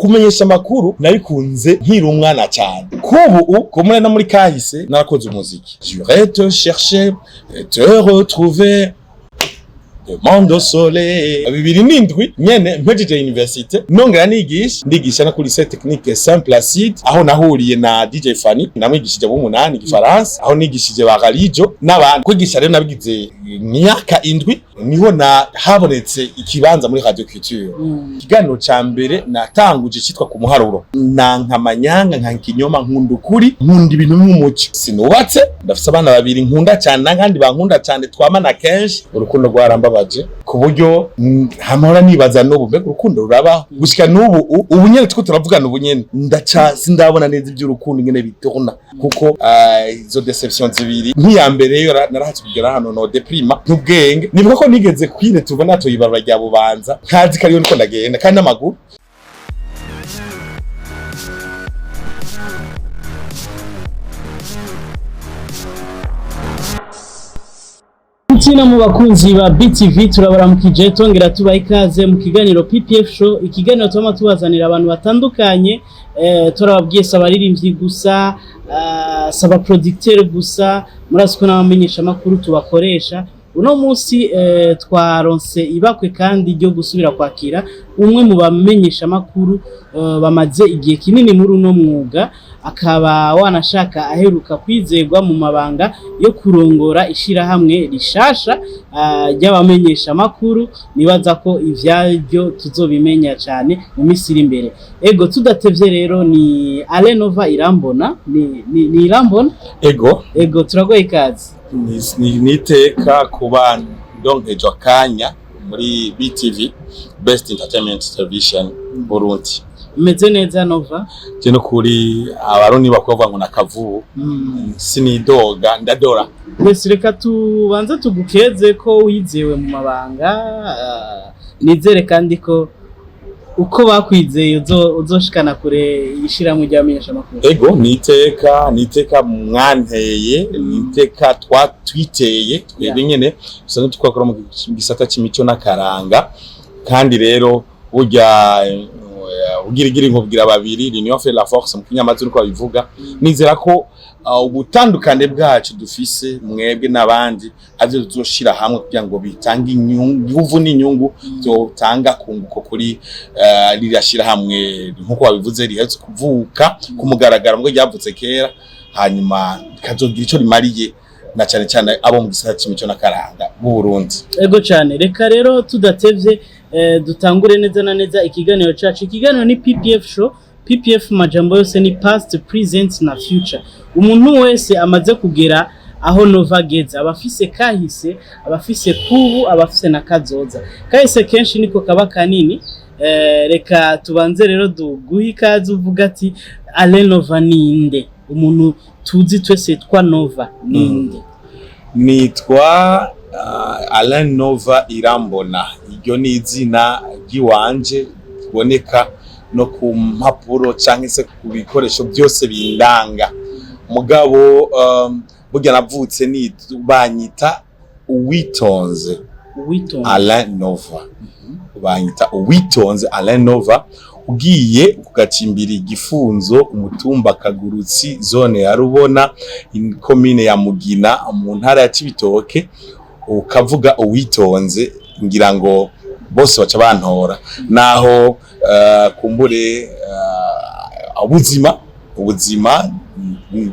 Kumenyesha amakuru nabikunze nkiri umwana cyane. Kubu kumwe no muri kahise narakoze umuziki. J'irai te chercher, te retrouver. Demande au soleil. 2007 nyene mpejeje université, nongera nigisha, ndigisha no kuri lycée technique Saint Placide, aho nahuriye na DJ Fanny, namwigishije b'umunani igifaransa, aho nigishije ba Galijo n'abandi. Kwigisha rero nabigize imyaka 7, niho na habonetse ikibanza muri Radio Culture. Ikiganiro ca mbere natanguje citwa Ku Muharuro. Nanka amanyanga, nka kinyoma, nkunda ukuri, nkunda ibintu nk'umuco. Sinubatse, ndafise abana babiri nkunda cyane n'akandi bankunda cyane, twamana kenshi. Urukundo rwarambabaje ku buryo hamora nibaza n'ubu mbega urukundo rurabaho. Gushika n'ubu ubu nyene turiko turavugana, ubu nyene ndaca sindabona neza iby'urukundo ingene bitona, kuko izo déception zibiri, nk'iya mbere yo narahatse kugera hano no déprima nk'ubwenge. Nibuka ko nigeze kwire tuva natoye ibarabara rya Bubanza, nkazi kariyo niko ndagenda kandi n'amaguru. Tina mu bakunzi ba BTV, turabaramukije tongera tubaha ikaze mu kiganiro PPF Show, ikiganiro tuma tubazanira abantu batandukanye. Turababwiye saba abaririmbyi gusa, saba producteur gusa, murazi ko n'abamenyesha makuru tubakoresha. Uno munsi twaronse ibakwe kandi ryo gusubira kwakira umwe mu bamenyesha makuru bamaze igihe kinini muri uno mwuga, akaba wanashaka aheruka kwizegwa mu mabanga yo kurongora ishirahamwe rishasha ry'abamenyesha makuru. Nibaza ko ivyaryo tuzobimenya cyane mu minsi iri imbere. Ego, tudatevye rero, ni Alenova Irambona, ni Irambona. Ego. Ego, turagoye ikaze. Ni iteka kuba ndonkeje akanya muri BTV, Best Entertainment Television Burundi. Umeze neza, Nova? Je no kuri abarundi bakuvuga ngo nakavubu. Sinidoga, ndadora. Mbese reka tubanze tugukeze ko wizewe mu mabanga. Nizere kandi ko uko bakwizeye uzoshikana kure ishyirahamwe ry'abamenyeshamakuru. Ego, ni iteka mwanteye, ni iteka twatwiteye twebwe nyene dusanzwe twakora mu gisata c'imico n'akaranga. Kandi rero burya ugira igira inkubwira babiri, l'union fait la force mu kinyamazuru uko babivuga. Nizera ko ubutandukane bwacu dufise mwebwe n'abandi arivyo tuzoshira hamwe kugira ngo bitange inyungu n'inyungu byotanga kunguko kuri ririya shirahamwe, nkuko babivuze, riherutse kuvuka ku mugaragaro ngo ryavutse kera, hanyuma rikazogira ico rimariye na cane cane abo mu gisata c'imico n'akaranga b'u Burundi. Ego cyane. Reka rero tudatevye dutangure neza na neza ikiganiro cacu. Ikiganiro ni PPF Show. PPF majambo yose ni past, present na future. Umuntu wese amaze kugera aho Nova ageze aba afise kahise, aba afise kubu, aba afise na kazoza. Kahise kenshi niko kaba kanini. Reka tubanze rero duguhe ikaze, uvuga ati Alain Nova ninde? Umuntu tuzi twese twa Nova ninde? Nitwa Alain Nova Irambona. Iryo ni izina ry'iwanje riboneka no ku mpapuro canke se ku bikoresho byose bindanga. Mugabo burya navutse ni banyita Uwitonze. Uwitonze. Alain Nova, banyita Uwitonze Alain Nova. Ugiye kugacimbira Igifunzo, umutumba Kagurutsi, zone ya Rubona, komine ya Mugina, mu ntara ya Cibitoke, ukavuga Uwitonze, ngira ngo bose baca bantora. Naho kumbure ubuzima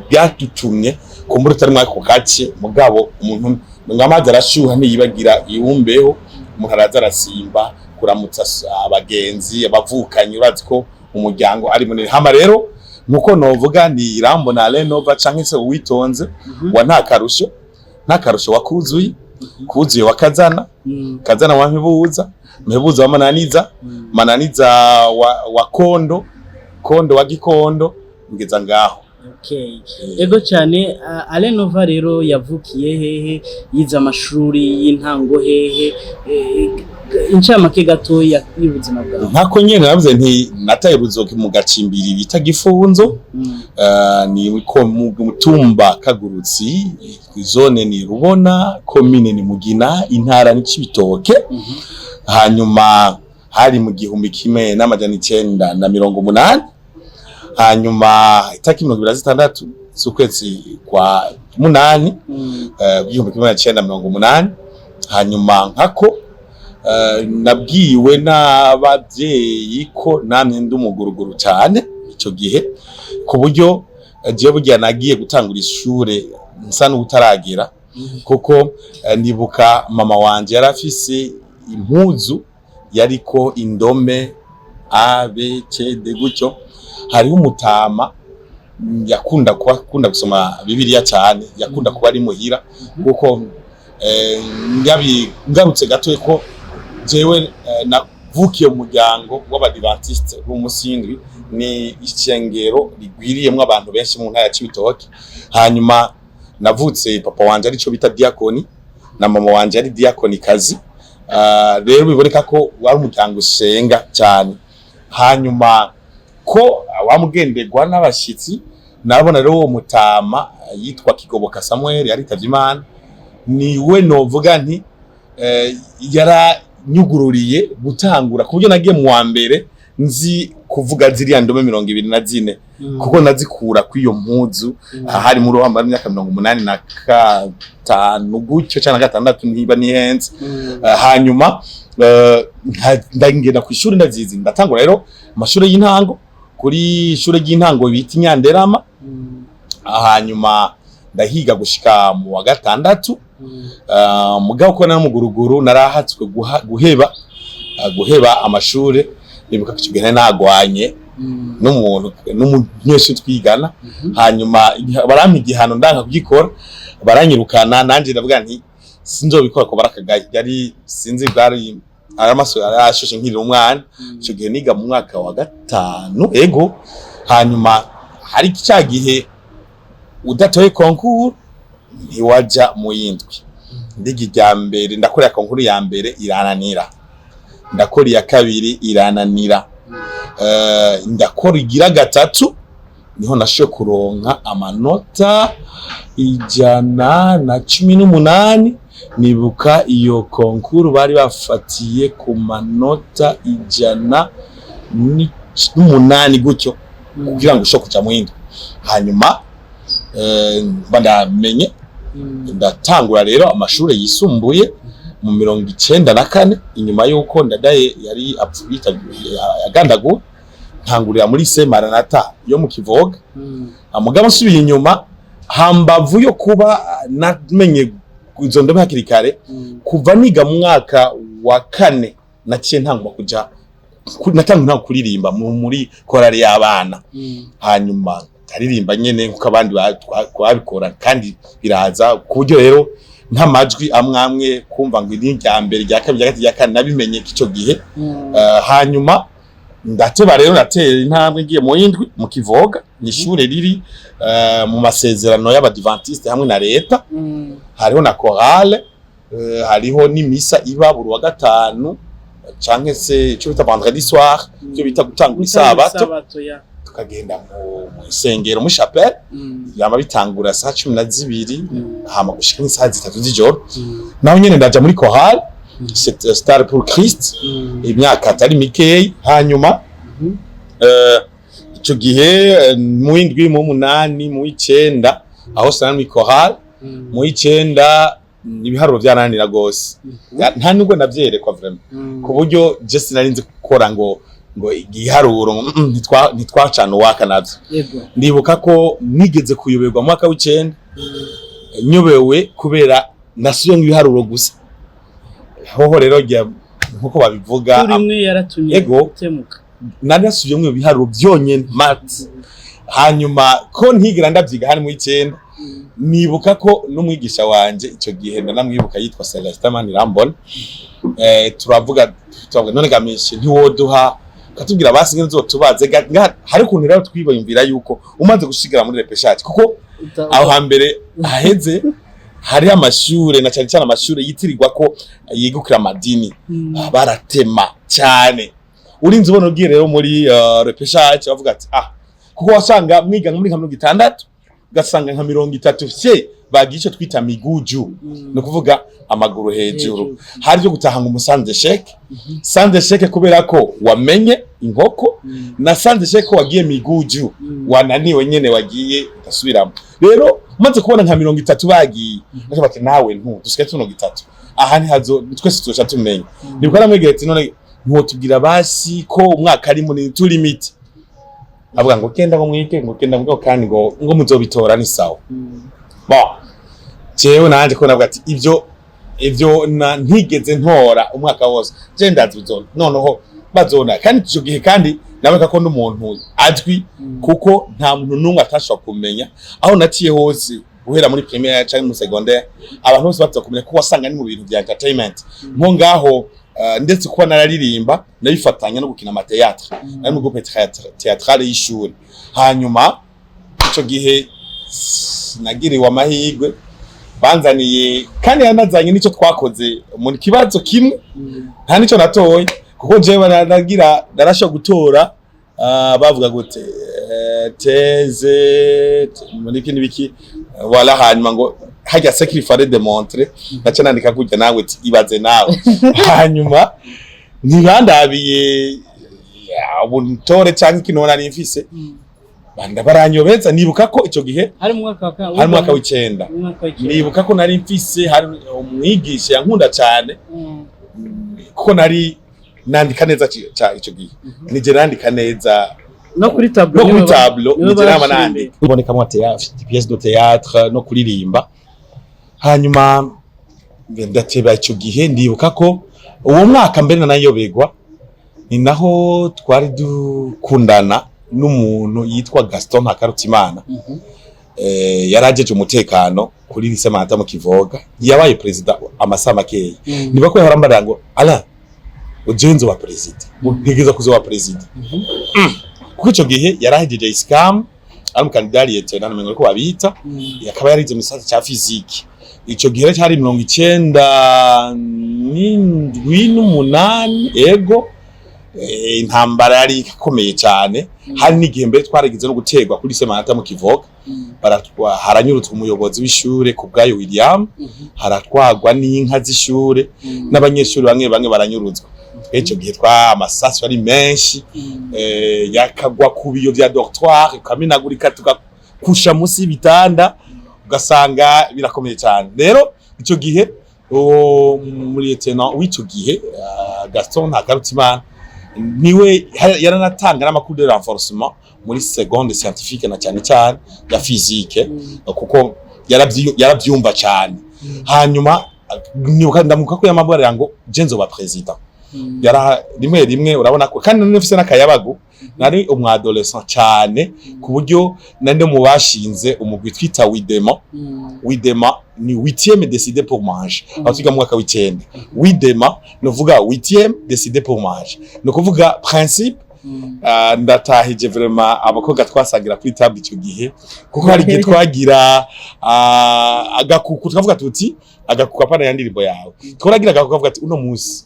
byadutumye kumbure utari mwako gace, mugabo umuntu ngo amazi arashuha ntiyibagira iwumbeho. Umuntu araza arasimba kuramutsa abagenzi, abavukanyi, urazi ko umuryango ari munini. Hama rero nkuko novuga ni Irambona Alain Nova canke se Uwitonze wa nta karusho, nta karusho wakuzuye, kuzuye wakazana, kazana wa Mpebuza, Mpebuza wa Mananiza, Mananiza wa Kondo, Kondo wa Gikondo, ngeza ngaho. Okay. Ego cyane. Alain Nova rero yavukiye hehe? Yize amashuri y'intango hehe? Incamake gatoya y'ubuzima bwawe. Nkako nyene navuze nti nataye uruzoki mu gacimbiri bita Gifunzo. Ni ko mu mutumba Kagurutsi, zone ni Rubona, komine ni Mugina, intara ni Cibitoke. Hanyuma Hari mu 1980, hanyuma itariki 26 z'ukwezi kwa munani, 1980. Hanyuma nkako nabwiwe n'abavyeyi ko namye ndi umuguruguru cyane ico gihe, ku buryo jewe burya nagiye gutangura ishure nsa n'ubutaragera, kuko nibuka mama wanje yari afise impuzu yariko indome A B C D gutyo. Hariho umutama yakunda kuba akunda gusoma Bibiliya cyane, yakunda kuba ari muhira, kuko ngarutse gato ko jewe navukiye mu muryango w'Abadiventiste b'umunsi w'indwi, ni ishengero rigwiriyemwo abantu benshi mu ntara ya Cibitoke. Hanyuma navutse papa wanje arico bita diakoni na mama wanje ari diakoni kazi. Rero biboneka ko wari umuryango usenga cyane. Hanyuma ko wamugenderwa n'abashitsi, nabona rero uwo mutama yitwa Kigoboka Samuel, yaritavye Imana, niwe novuga nti yaranyugururiye gutangura, ku buryo nagiye mu wa mbere nzi kuvuga ziriya ndome 24, kuko nazikura kw'iyo mpuzu. Hari muri wa myaka 85 gutyo cyangwa na gatandatu, ntiba nihenze. Hanyuma ndagenda ku ishuri ndazizi, ndatangura rero amashuri y'intango kuri ishure ry'intango bita Inyanderama. Hanyuma ndahiga gushika mu wa gatandatu. Mugabo ko n'umuguruguru, narahatswe guheba amashure. Nibuka ko ico gihe nari nagwanye n'umuntu, n'umunyeshuri twigana. Hanyuma barampa igihano, ndanka kugikora, baranyirukana. Nanje ndavuga nti sinzobikora ko barakagaye. Yari sinzi, bwari amaso yarashushe nkiri umwana. Ico gihe niga mu mwaka wa gatanu, ego. Hanyuma hari cya gihe udatoye concours ntiwaja mu yindwi. Ndiga irya mbere, ndakora concours ya mbere irananira, ndakora iya kabiri irananira, ndakora igira gatatu, niho nashoboye kuronka amanota 118. Nibuka iyo concours bari bafatiye ku manota 108 gutyo kugira ngo ushobore kuja mu yindwi. Hanyuma mba ndamenye, ndatangura rero amashuri yisumbuye mu 94, inyuma y'uko Ndadaye yari yagandaguwe. Ntangurira muri se Maranata yo mu Kivoga. Mugabo nsubiye inyuma, hambavu yo kuba namenye izo ndome hakiri kare, kuva niga mu mwaka wa kane naciye ntangwa kuja natangwa ntango kuririmba muri korali y'abana. Hanyuma ndaririmba nyene nkuko abandi babikora, kandi biraza ku buryo rero nk'amajwi amwe amwe kumva ngo iri rya mbere, rya kabiri, rya gatatu, rya kane, nabimenye ico gihe. Hanyuma ndateba rero, natera intambwe ngiye mu yindwi mu Kivoga. Ni ishure riri mu masezerano y'Abadiventiste hamwe na leta. Hariho na chorale, hariho n'imisa iba buri wa gatanu canke se ico bita vendredi soir, ivyo bita gutangura isabato. Isabato ya. Tukagenda mu isengero, muri chapelle. Yama bitangura saa 12 hama gushika nk'isaha 3 z'ijoro. Naho nyene ndaja muri chorale Star pour Christ imyaka atari mikeyi. Hanyuma ico gihe mu w'indwi, mu munani, mu w'icenda, aho sana muri chorale, mu w'icenda ibiharuro vyarananira gose. Nta nubwo ndavyerekwa vraiment, ku buryo je sinari nzi gukora ngo igiharuro ntitwacana uwaka navyo. Ndibuka ko nigeze kuyoberwa mu mwaka w'icenda, nyobewe kubera nasubiye ibiharuro gusa. Hoho rero nkuko babivuga, Kuri imwe yaratumye Ego. utemuka. Nari nasubiyemwo ibiharuro vyonyene, maths. Hanyuma ko ntigera ndavyiga hari mu w'icenda, nibuka ko n'umwigisha wanje ico gihe, ndanamwibuka, yitwa Celestin Manirambona. Turavuga none gamishe ntiwoduha katubwira basi ngene uzotubaze. Hari ukuntu rero twiyumvira yuko umaze gushigara muri repêchage, kuko aho hambere haheze hari amashure, na cyane cyane amashure yitirirwa ko yigukira amadini, baratema cyane. Urinze ubona ugiye rero muri repêchage, bavuga ati ah, kuko wasanga mwiga muri nka 60. Ugasanga nka 30 fye bagiye ico twita miguju, ni ukuvuga amaguru hejuru. Hejuru. Hari byo gutahanga umusanze échec, sans échec kubera ko wamenye inkoko, na sans échec ko wagiye miguju, wananiwe nyene, wagiye ugasubiramo. Rero umaze kubona nka 30 bagiye, baca bati: "Nawe ntu dusigaye 30 aha, ntihazo twese tuzoca tumenya." Nibwo aramwegera ati: "None ntiwotubwira basi ko umwaka ari munini turi miti?" Avuga ngo: "Genda, ngo mwige, ngo genda ngo kandi ngo muzobitora, ni sawa." Bon, jewe nanje ko navuga ati ivyo na ntigeze ntora umwaka wose, je ndazi bizo noneho bazona. Kandi ico gihe kandi nabeka ko n'umuntu azwi, kuko nta muntu n'umwe atashobora kumenya aho naciye hose, guhera muri primaire canke mu secondaire, abantu bose baza kumenya ko wasanga ni mu bintu vya entertainment nko ngaho. Ndetse kuba nararirimba, nabifatanya no gukina ama théâtre, nari mu groupe théâtrale y'ishuri. Hanyuma ico gihe nagiriwe amahirwe, banzaniye kandi yanazanye n'icyo twakoze mu kibazo kimwe, nta n'icyo natoye, kuko jewe nagira narashobora gutora, bavuga gute, thèse muri iki n'ibiki, voilà. Hanyuma ngo hajya ce qu'il fallait démontrer, naca nandika kurya nawe ati ibaze nawe. Hanyuma ntibandabiye ubutore canke ikintu nari mfise, banda baranyobeza. Nibuka ko ico gihe Hari mu mwaka wa hari mu mwaka w'icenda. Mu mwaka w'icenda. Nibuka ko nari mfise, hari umwigisha yankunda cyane, kuko nari nandika neza ico gihe nije nandika neza. No kuri tableau. No kuri tableau niwe nije nama barashira nandika, ibonekamo théâtre, pièce de théâtre no kuririmba. Hanyuma ndateba ico gihe, ndibuka ko uwo mwaka mbere nanayobegwa, ni naho twari dukundana n'umuntu yitwa Gaston Ntakarutimana. Yarajeje umutekano kuri lycée Manata mu Kivoga, yabaye president amasaha makeya. Niba ko yahora ambarira ngo: "Ala ujewe nzoba president, ntegereza kuzoba president." Kuko ico gihe yarahejeje ISCAM, ari umukandida lieutenant namengo ko babita, akaba yarize mu gisata ca physique. Ico gihe rero cari 97, n'umunani. Ego, intambara yari ikomeye cyane. Hari n'igihe mbere twaragize no guterwa kuri Semanata mu Kivoga, haranyurutswe umuyobozi w'ishure ku bwayo William, haratwagwa n'inka z'ishure, n'abanyeshuri bamwe bamwe baranyurutswa. Ico gihe twa amasasu ari menshi, yakagwa ku biyo vya dortoir ikamenagurika, tugakusha munsi y'ibitanda, ugasanga birakomeye cyane. Rero ico gihe uwo muri lieutenant w'ico gihe, Gaston Ntakarutimana, niwe yaranatanga n'amakuru de renforcement muri seconde scientifique na cyane cyane ya physique, kuko yaravyumva cyane. Hanyuma nibuka ndamuka ko yamabwira ngo: "Je nzoba president." Yara rimwe rimwe urabona ko kandi nari mfise n'akayabagu, nari umu adolescent cyane, ku buryo nari mu bashinze umugwi twita Widema. Widema ni huitième décidé pour manger. Aho twiga mu mwaka w'icenda, Widema ni ukuvuga huitième décidé pour manger, ni ukuvuga principe. Ndatahije vraiment abakobwa twasangira kuri table icyo gihe, kuko hari igihe twagira agakuku, tukavuga tuti agakuku apana ya ndirimbo yawe, twaragira agakuku kavuga ati uno munsi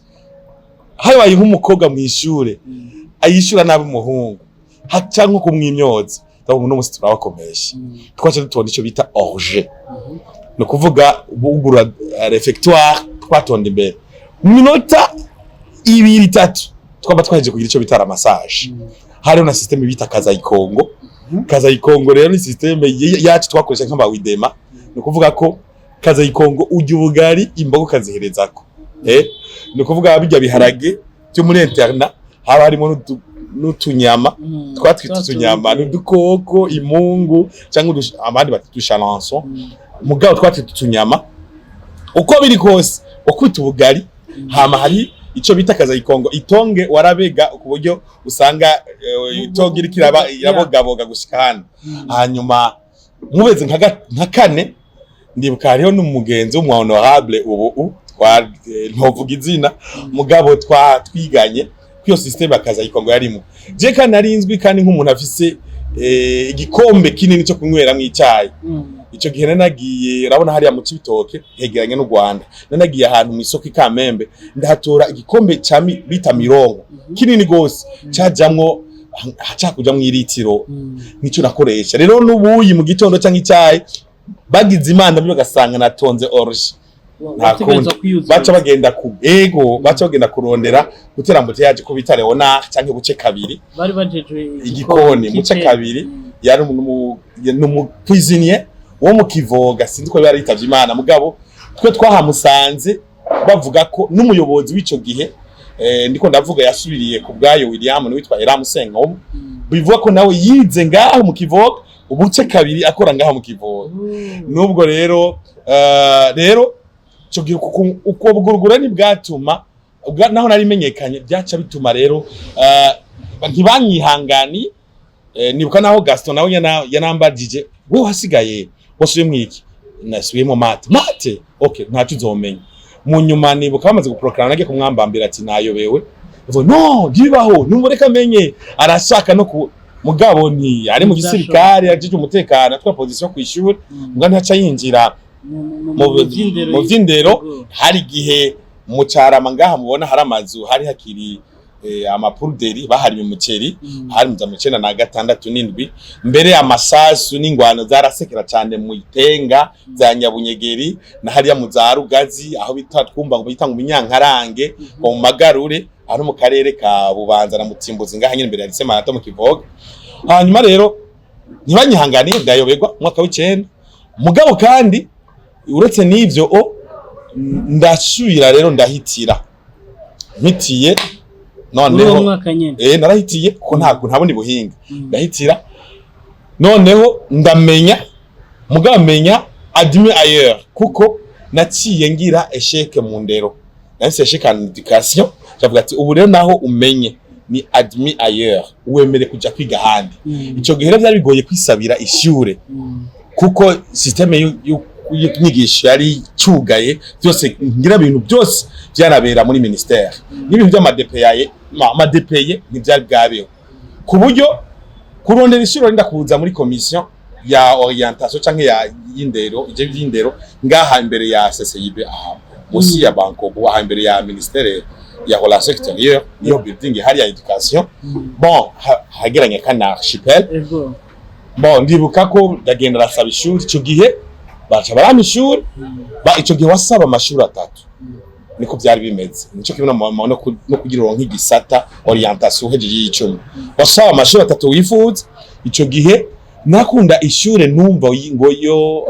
habaye nk'umukobwa mu ishure ayishura nabi umuhungu canke kumwimyoza, ndavuga uno munsi turabakomesha. Twaca dutonda ico bita orge, ni ukuvuga bugura réfectoire, twatonda imbere mu minota 2, 3 twaba twaheje kugira ico bita ramassage. Hariho na système bita kazayikongo. Kazayikongo rero ni système yacu twakoresha nk'abawidema, ni ukuvuga ko kazayikongo urya ubugari, imboga ukaziherezako, ni ukuvuga bijya biharage byo muri internat haba harimo n'utunyama, twatwita utunyama n'udukoko, imungu cyangwa abandi bati udusharanson, mugabo twatwita utunyama. Uko biri kose wakubita ubugari, hama hari ico bita kazayikongo, itonge warabega ku buryo usanga itonge iriko irabogaboga gushika hano. Hanyuma mubeze nka kane, ndibuka hariho n'umugenzi w'umu honorable ubu ntovuga izina, mugabo twa twiganye ko iyo système akazayikongo yarimo. Je kandi nari nzwi kandi nk'umuntu afise igikombe kinini cyo kunyweramwo icayi. Ico gihe nari nagiye, urabona hariya mu Cibitoke hegeranye n'u Rwanda, nari nagiye ahantu mu isoko i Kamembe, ndahatora igikombe ca bita mirongo kinini gose cajamwo. Haca kuja mu iritiro. Nico nakoresha rero n'ubuyi mu gitondo canke icyayi. Bagize Imana byo bagasanga natonze orge, nta Wategerezwa kundi. kwiyuzuza. Baca bagenda ku ego, baca bagenda kurondera gutera mbute ko bita Leonard canke buce kabiri. Bari bajejwe Igikoni muce kitchen. kabiri. Yari umu cuisinier wo mu Kivoga, sinzi ko yari yitavye Imana, mugabo twe twahamusanze bavuga ko n'umuyobozi w'ico gihe, ndiko ndavuga yasubiriye ku bwayo William, witwa Eramusengo, bivuga ko nawe yize ngaho mu Kivoga ubuce kabiri, akora ngaho mu Kivoga. Nubwo rero rero ico gihe uko bugurugura ntibwatuma naho nari menyekanye, byaca bituma rero ntibanyihangani. Nibuka naho Gaston nawe yanambajije: "Wowe wasigaye wasubiyemwo iki?" "Nasubiyemo maths." "Maths, okay, ntaco uzomenya." Mu nyuma nibuka bamaze guproclama, nagiye kumwambambira ati: "Nayobewe." Avuga: "No, ntibibaho, numureka amenye." Arashaka no ku mugabo ni ari mu gisirikare ajije umutekano, atwa position ku ishuri, mbwa ntaca yinjira mu vy'indero. Mu vy'indero. Hari igihe mu Carama ngaha mubona hari amazu, hari hakiri amapuruderi baharima umuceri. Hari mu za 96 n'indwi mbere, amasasu n'ingwano zarasekera cyane mu Itenga za Nyabunyegeri na hariya mu za Rugazi, aho bita twumva ngo bita ngo Minyankarange, ngo mu Magarure, aho mu karere ka Bubanza na Mutimbuzi, ngaha nyine imbere ya Lycée Maranatha mu Kivoga. Hanyuma rero ntibanyihanganiye, ndayoberwa umwaka w'icenda. Mugabo kandi uretse n'ivyo, o ndasubira rero ndahitira, mpitiye Muri uwo noneho mwaka nyene? Narahitiye kuko ntabwo ntabona buhinga. Ndahitira noneho ndamenya, mugabo menya admis ailleurs, kuko naciye ngira échec mu ndero, nahise échec en éducation. Ndavuga ati: "Ubu rero naho umenye ni admis ailleurs, wemere kuja kwiga ahandi." Ico gihe rero byari bigoye kwisabira ishure, kuko système y'inyigisho yari cugaye byose, ngira ibintu byose byanabera muri ministère, n'ibintu by'ama DPAE, ama DPE ntibyari bwabeho, ku buryo kurondera ishure rinda kuza muri commission ya orientation canke ya y'indero, ivyo by'indero ngaha imbere ya CCIB, aha musi ya Bancobu, aha imbere ya ministère ya relations extérieures, niyo building hari ya éducation. Bon, hageranye kana archipel. Bon, ndibuka ko ndagenda arasaba ishuri. Ico gihe baca barampa ishuri. Ba ico gihe wasaba amashuri atatu, niko byari bimeze, nico kimwe no kugira uronke igisata orientation uhejeje y'icumi, wasaba amashuri atatu wifuza. Ico gihe nakunda ishure numva ngo yo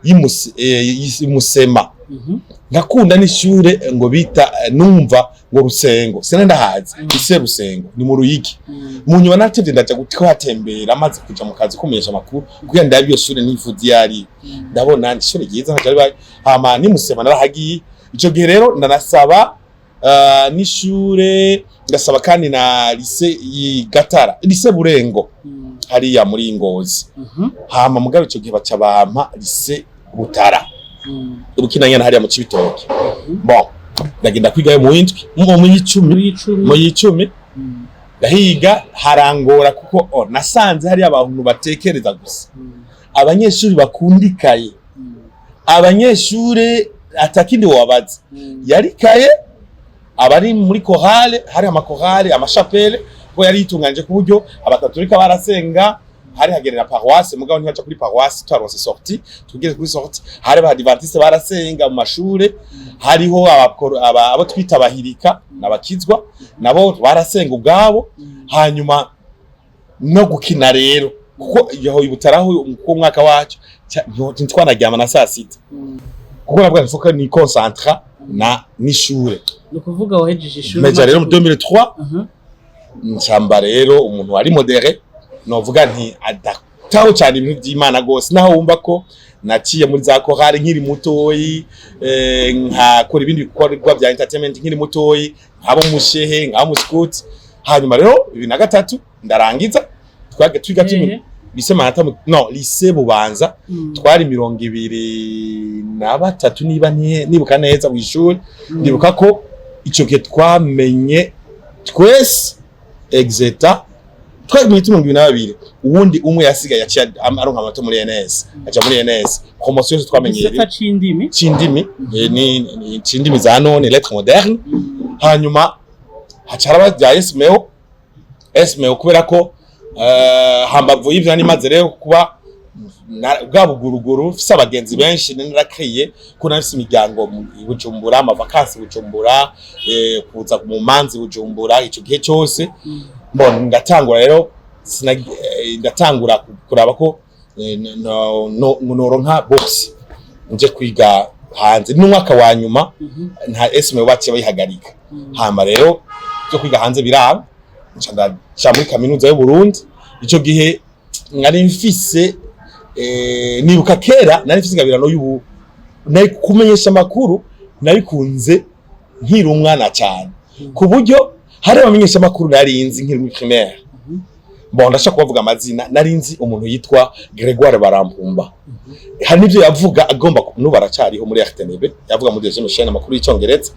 y'Imusema. Ngakunda n'ishure ngo bita numva ngo Rusengo, sina ndahazi, ise Rusengo ni mu Ruyigi. Mu nyuma natevye ndaja kuhatembera, amaze kuja mu kazi kumenyesha amakuru, kugira ndabe iyo shure nifuza iyo ari. Ndabona ni ishure ryiza ntaco ari. Hama nimusema narahagiye. Ico gihe rero ndanasaba n'ishure, ngasaba kandi na lycée y'Igatara, lycée Burengo, hariya muri Ngozi. Hama mugabo ico gihe baca bampa lycée Butara, Ubukinanyana, hariya mu Cibitoke. Bon, ndagenda kwigayo mu w'indwi, mu y'icumi. Muri icumi. Mu y'icumi. Ndahiga, harangora kuko nasanze hariya abantu batekereza gusa, abanyeshuri bakundikaye, abanyeshuri atakindi wabaza yarikaye, abari muri chorale, hari ama chorale, ama chapelle, ko yari yitunganyije ku buryo abakatolika barasenga, hari hagerera paroisse, mugabo ntibaca kuri paroisse, twaronse sortie, tugeze kuri sortie, hari abadivantiste barasenga mu mashure, hariho abo twita abahirika n'abakizwa, nabo barasenga ubwabo. Hanyuma no gukina rero, kuko yaho ibutaraho ku mwaka wacu ntitwanaryama na saa sita, kuko navuga nti ni concentra na n'ishure. Ni ukuvuga wahejeje ishuri? Meja rero mu 2003, nsamba rero umuntu wari modéré, novuga nti adataho cyane ibintu by'Imana gose, naho wumva ko naciye muri za chorale nkiri mutoyi, nkakora ibindi bikorwa bya entertainment nkiri mutoyi, nkaba umushehe, nkaba umuscout. Hanyuma rero 2003 ndarangiza, twaga twiga turi Hehe? Lycée Manata no lycée Bubanza. Twari 23 niba nibuka neza mw'ishuri. Ndibuka ko ico gihe twamenye twese exeta, twari mu 22, uwundi umwe yasigaye yaciye aronka amanota muri ENS, aja muri ENS. Promotion yose twamenye Igisata c'indimi? C'indimi, ni c'indimi za none, lettres modernes. Hanyuma haca haraba bya SMEO. SMO kubera ko hambavu y'ivyo nari maze rero kuba bwa buguruguru, mfise abagenzi benshi, narakriye ko nafise imiryango i Bujumbura, amavakansi i Bujumbura, kuza mu manzi i Bujumbura ico gihe cyose. Mbona ndatangura rero ndatangura kuraba ko noronka bourse nje kwiga hanze n'umwaka wa nyuma. Nta SMO, baciye bayihagarika. Hama rero byo kwiga hanze biraba, nca ndaja muri Kaminuza y'u Burundi. Ico gihe nari mfise nibuka kera nari mfise ingabirano y'ubu nari kumenyesha amakuru. Nabikunze nkiri umwana cyane, ku buryo hari abamenyesha amakuru nari nzi nkiri muri primaire. Bon, ndashaka kubavuga amazina. Nari nzi umuntu yitwa Gregoire Barampumba. Hari n'ibyo yavuga agomba n'ubu aracyariho muri RTNB, yavuga muri deuxième chaîne amakuru y'Icyongereza.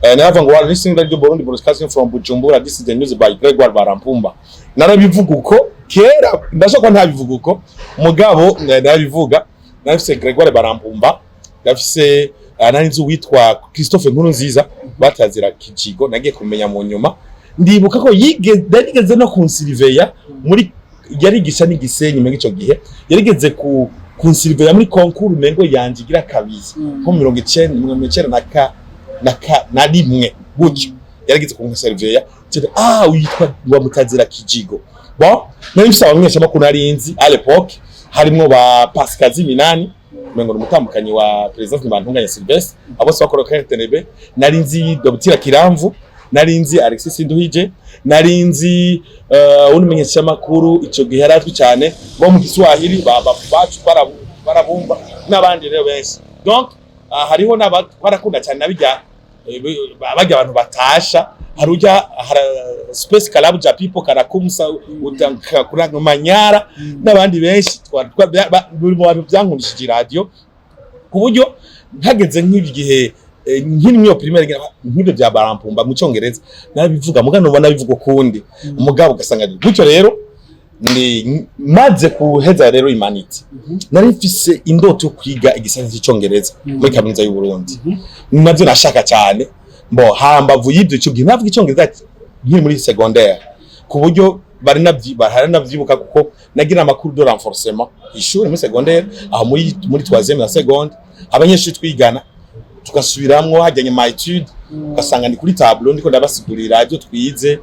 Naravuga ngo: "Listening Radio Burundi, broadcasting from Bujumbura, this is the news by Gregoire Barampumba." Narabivuga uko kera, ndashaka ko ntabivuga uko, mugabo narabivuga. Narafise Gregoire Barampumba, ndafise nari nzi uwitwa Christophe Nkurunziza batazira Kijigo, nagiye kumenya mu nyuma. Ndibuka ko yigeze, yarigeze no kunsiriveya muri, yarigisha n'igisenyi mengo ico gihe, yarigeze ku kunsiriveya muri concours mengo yanje igira kabiri, nko 90, 91 gutyo, yarigeze kunsiriveya. Cyane, ah, witwa wa mutazira Kijigo. Bon, nari mfise abamenyeshamakuru nari nzi à l'époque, harimwo ba Pascal Minani, mengo umutambukanyi wa président Ntibantunganya Sylvestre, abo bose bakora kuri RTNB. Nari nzi Dr Kiramvu, nari nzi Alexis Sinduhije, nari nzi undi menyeshamakuru ico gihe yari azwi cyane bo mu Kiswahili, bacu barabumva n'abandi rero benshi. Donc hariho n'aba barakunda cyane nabijya bajya abantu batasha, hari ujya Space Club ja people karakumsa utanka Manyara n'abandi benshi. Buri mu bantu byankundishije radio, ku buryo ntageze nk'ibi gihe nkiri mwiyo primaire, nk'ibyo bya Barampumba mu Cyongereza narabivuga, mugabo nubona nabivuga ukundi, umugabo ugasanga ni gutyo. Rero ni maze kuheza rero humanités, nari mfise indoto yo kwiga igisata cy'Icyongereza muri Kaminuza y'u Burundi. Navyo nashaka cyane. Mbo hambavu y'ibyo, icyo gihe navuga Icyongereza nkiri muri secondaire, ku buryo bari navyi navyibuka, kuko nagira amakuru de renforcement ishuri muri secondaire, aho muri troisième na seconde, abanyeshuri twigana tugasubiramwo hajyanye ma étude, ugasanga ni kuri tableau ndiko ndabasigurira ibyo twize,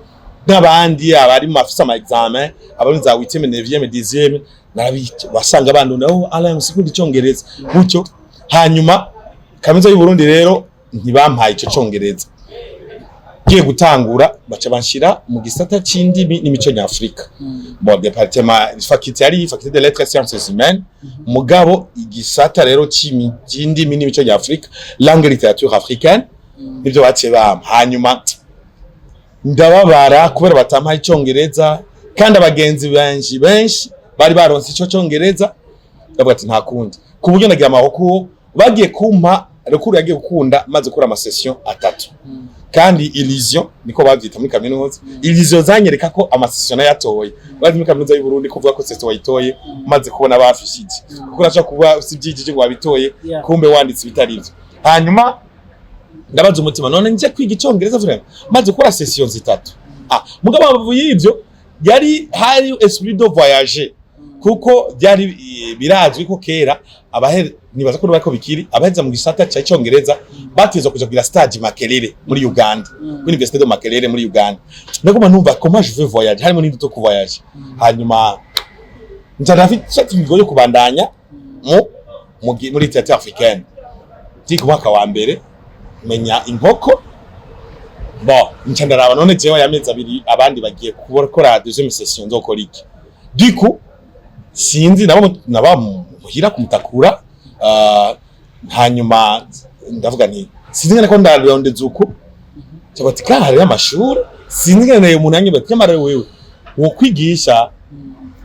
n'abandi abari mu bafise ama examen, abari za 8e, 9e, 10e, narabi wasanga abandi naho Alain usikunda Icyongereza gutyo. Hanyuma Kaminuza y'u Burundi rero ntibampaye ico Congereza. Ngiye gutangura, baca banshira mu gisata c'indimi n'imico nyafrika. Bon, département, faculté yari faculté de lettres et sciences humaines, mugabo igisata rero c'indimi n'imico nyafrika, langue et littérature africaine, nivyo baciye bampa. Hanyuma ndababara kubera batampaye Icongereza, kandi abagenzi benshi benshi bari baronse ico Congereza. Ndavuga ati nta kundi, ku buryo nagira amaboko bagiye kumpa recours yagiye gukunda maze gukora ama session atatu. Kandi illusion, niko bavyita muri kaminuza, illusion zanyereka ko ama session nayatoye. Bazi muri Kaminuza y'u Burundi kuvuga ko session wayitoye maze kubona bafishije, kuko urashobora kuba usibyigije ngo wabitoye, kumbe wanditse ibitari ivyo. Hanyuma ndabaza umutima: none nje kwiga Icongereza vraiment maze gukora session zitatu? Ah, mugabo hambavu y'ivyo yari hari esprit de voyager, kuko byari birazwi ko kera abahe, nibaza ko bariko bikiri, abaheza mu gisata ca Icongereza batezwa kuja kugira stage Makerere muri Uganda, kuri Université de Makerere muri Uganda. Ndaguma numva comment je veux voyager, harimo n'indoto ku voyager. Hanyuma nca ndafite ingingo yo kubandanya muri littérature africaine. Ndiga umwaka wa mbere, menya inkoko. Bon, nca ndaraba: none jewe aya mezi 2 abandi bagiye gukora deuxième session, nzokora iki? Du coup sinzi, nabo naba muhira kumutakura. Hanyuma ndavuga nti sinzi ngene ko ndarondeza uku cyangwa ati kandi hariyo amashuri, sinzi ngene umuntu yanyiba ati nyamara wewe wo kwigisha.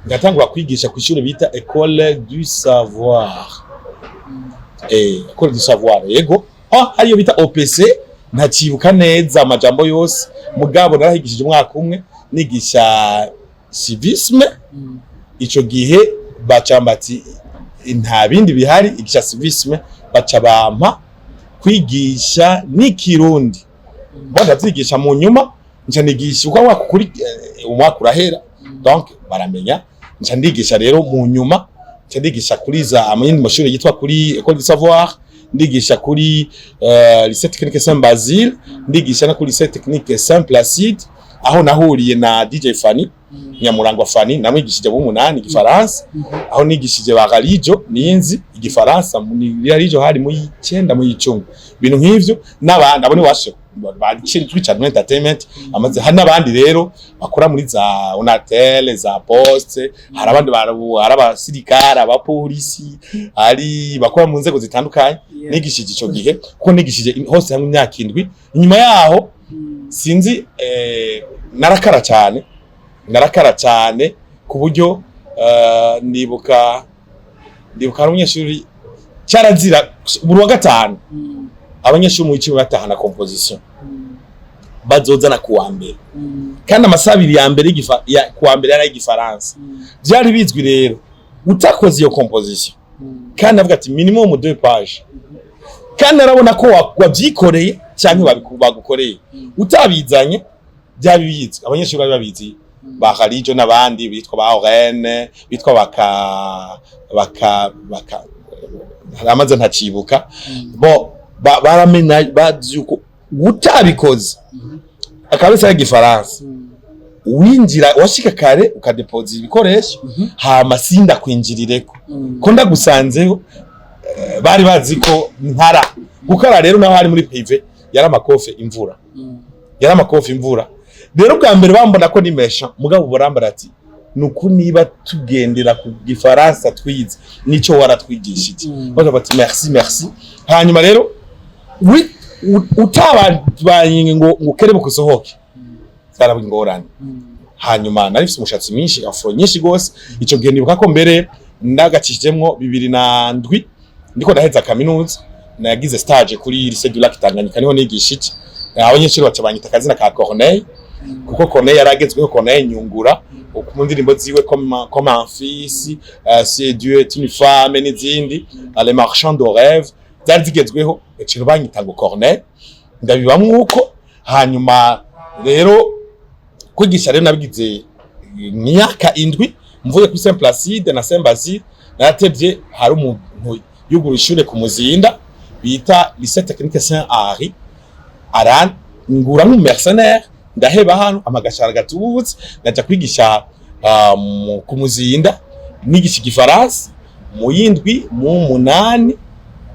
Ngatangura kwigisha ku ishuri bita École du Savoir, École du Savoir, yego. Ah, hariyo bita OPC, ntacibuka neza amajambo yose, mugabo narahigishije umwaka umwe, nigisha civisme. Ico gihe baca bati nta bindi bihari, igisha civisme. Baca bampa kwigisha n'ikirundi, bo ndavyigisha. Mu nyuma Nca nigisha uko umwaka kuri umwaka urahera, donc baramenya. Nca ndigisha rero mu nyuma, nca ndigisha kuri za amayindi mashuri yitwa kuri École du Savoir, ndigisha kuri Lycée Technique Saint Basile, ndigisha no kuri Lycée Technique Saint Placide, aho nahuriye na DJ Fanny Nyamurangwa. Fanny namwigishije mu munani igifaransa, aho nigishije ba Galijo ninzi igifaransa muri Galijo, hari mu 9, mu 10, ibintu nk'ivyo. N'abandi abo ni washe bari twicara muri entertainment amaze. Hari n'abandi rero bakora muri za Onatel, za Poste, hari abandi hari abasirikare, abapolisi, hari bakora mu nzego zitandukanye. Nigishije ico gihe, kuko nigishije hose hamwe imyaka 7. Inyuma yaho sinzi, narakara cyane, narakara cyane ku buryo ndibuka hari umunyeshuri, cyarazira buri wa gatanu abanyeshuri mu icumi batahana composition bazozana ku wa mbere, kandi amasaha 2 ya mbere ku wa mbere yari ay'igifaransa. Byari bizwi rero, utakoze iyo composition, kandi avuga ati minimum deux pages, kandi arabona ko wabyikoreye cyangwa bagukoreye, utabizanye byaba bizwi. Abanyeshuri bari babizi, ba Khalijo n'abandi bitwa ba Orene, bitwa baka amaze ntacibuka bo baramenya, bazi yuko utabikoze akaba isa igifaransa winjira washika kare ukadepoza ibikoresho, hama sinda kwinjirireko ko ndagusanzeho. Bari bazi ko nkara gukara rero, naho hari muri privé yari amakofe imvura, yari amakofe imvura. Rero bwa mbere bambona ko nimesha, mugabo barambara ati nuko niba tugendera ku gifaransa twize nico waratwigishije. Baza bati merci, merci. Hanyuma rero utabanye ngo kerebuke usohoke, zaraba ingorane. Hanyuma nari mfise umushatsi mwinshi, afro nyinshi gose ico gihe. Nibuka ko mbere ndagacishijemwo 2007, ndiko ndaheza kaminuza, nagize stage kuri Lycée du Lac Tanganyika, niho nigisha iki. Abanyeshuri baca banyita akazina ka Corneille, kuko Corneille yaragezweho, Corneille Nyungura mu ndirimbo ziwe comme un fils, si Dieu est une femme n'izindi, les marchands de rêve zari zigezweho. Ecero banyita ngo Corneille, ndabibamwo uko. Hanyuma rero kwigisha rero nabigize imyaka 7. Mvuye kuri Saint Placide na Saint Basile, naratevye hari umuntu yugura ishure ku Muzinda bita Lycée Technique Saint Henri, aran ngura nk'umu mercenaire, ndaheba hano amagashara gatubutse, ndaja kwigisha ku Muzinda, nigisha igifaransa mu yindwi, mu munani.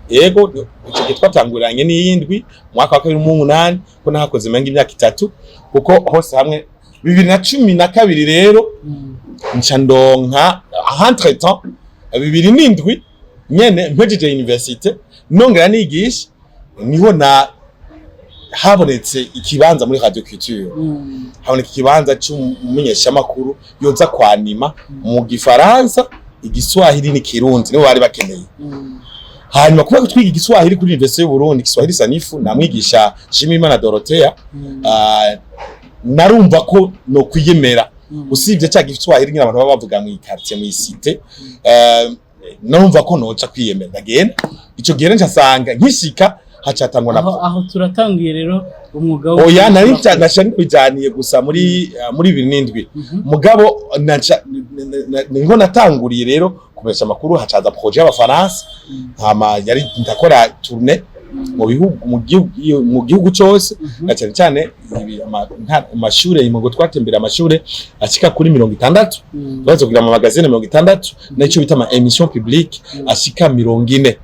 Yego, ico gihe twatanguranye n'iyindwi, mwaka wa kabiri mu munani, ko nahakoze menga imyaka 3, kuko hose hamwe 2012 rero nca ndonka. Entre temps, 2007 nyene mpejeje université, nongera nigisha, niho na habonetse ikibanza muri Radio Culture, haboneka ikibanza c'umumenyeshamakuru yoza kwanima mu gifaransa, igiswahili n'ikirundi, nibo bari bakeneye. Hanyuma kuba twiga igiswahili kuri Université y'u Burundi, Kiswahili sanifu, namwigisha Shimimana Dorothea, narumva ko no kwiyemera usibye cya giswahili nyine abantu baba bavuga mu quartier, mu cité, narumva ko noca kwiyemera, ndagenda. Ico gihe ncasanga nkishika hacatangwa na Aho turatangiye rero umwuga wo Oya, nari naca nibijaniye gusa muri 2007. Mugabo naca niho natanguriye rero kumesha amakuru, hacaza projet y'abafaransa, hama yari ndakora tournée mu bihugu, mu gihugu cose, na cyane cyane amashure ngo twatembera amashure ashika kuri 60, baza kugira ama magazine 60 n'icyo bita ama émission publique ashika 40.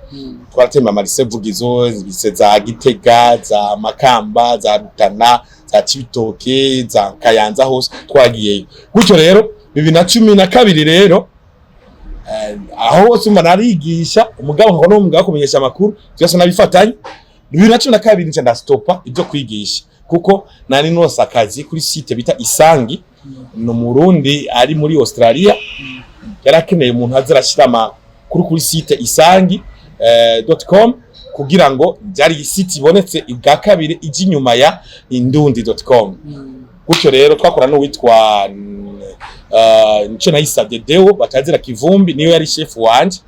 Twaratemba ama lycée Vugizo, lycée za Gitega, za Makamba, za Rutana, za Cibitoke, za Kayanza, hose twagiyeyo gutyo. Rero 2012 rero, aho hose umva narigisha umugabo nkaba n'umugabo wo kumenyesha amakuru, byose nabifatanye. 2012 nca ndastopa ibyo kwigisha, kuko nari nose akazi kuri site bita Isangi. Ni umurundi ari muri Australia, yari akeneye umuntu aza arashyira amakuru kuri site isangi .com, kugira ngo byari site ibonetse ubwa kabiri ijya inyuma ya indundi.com. Gutyo rero twakora n'uwitwa nico nayisabye Deo batazira Kivumbi, niyo yari chef wanje.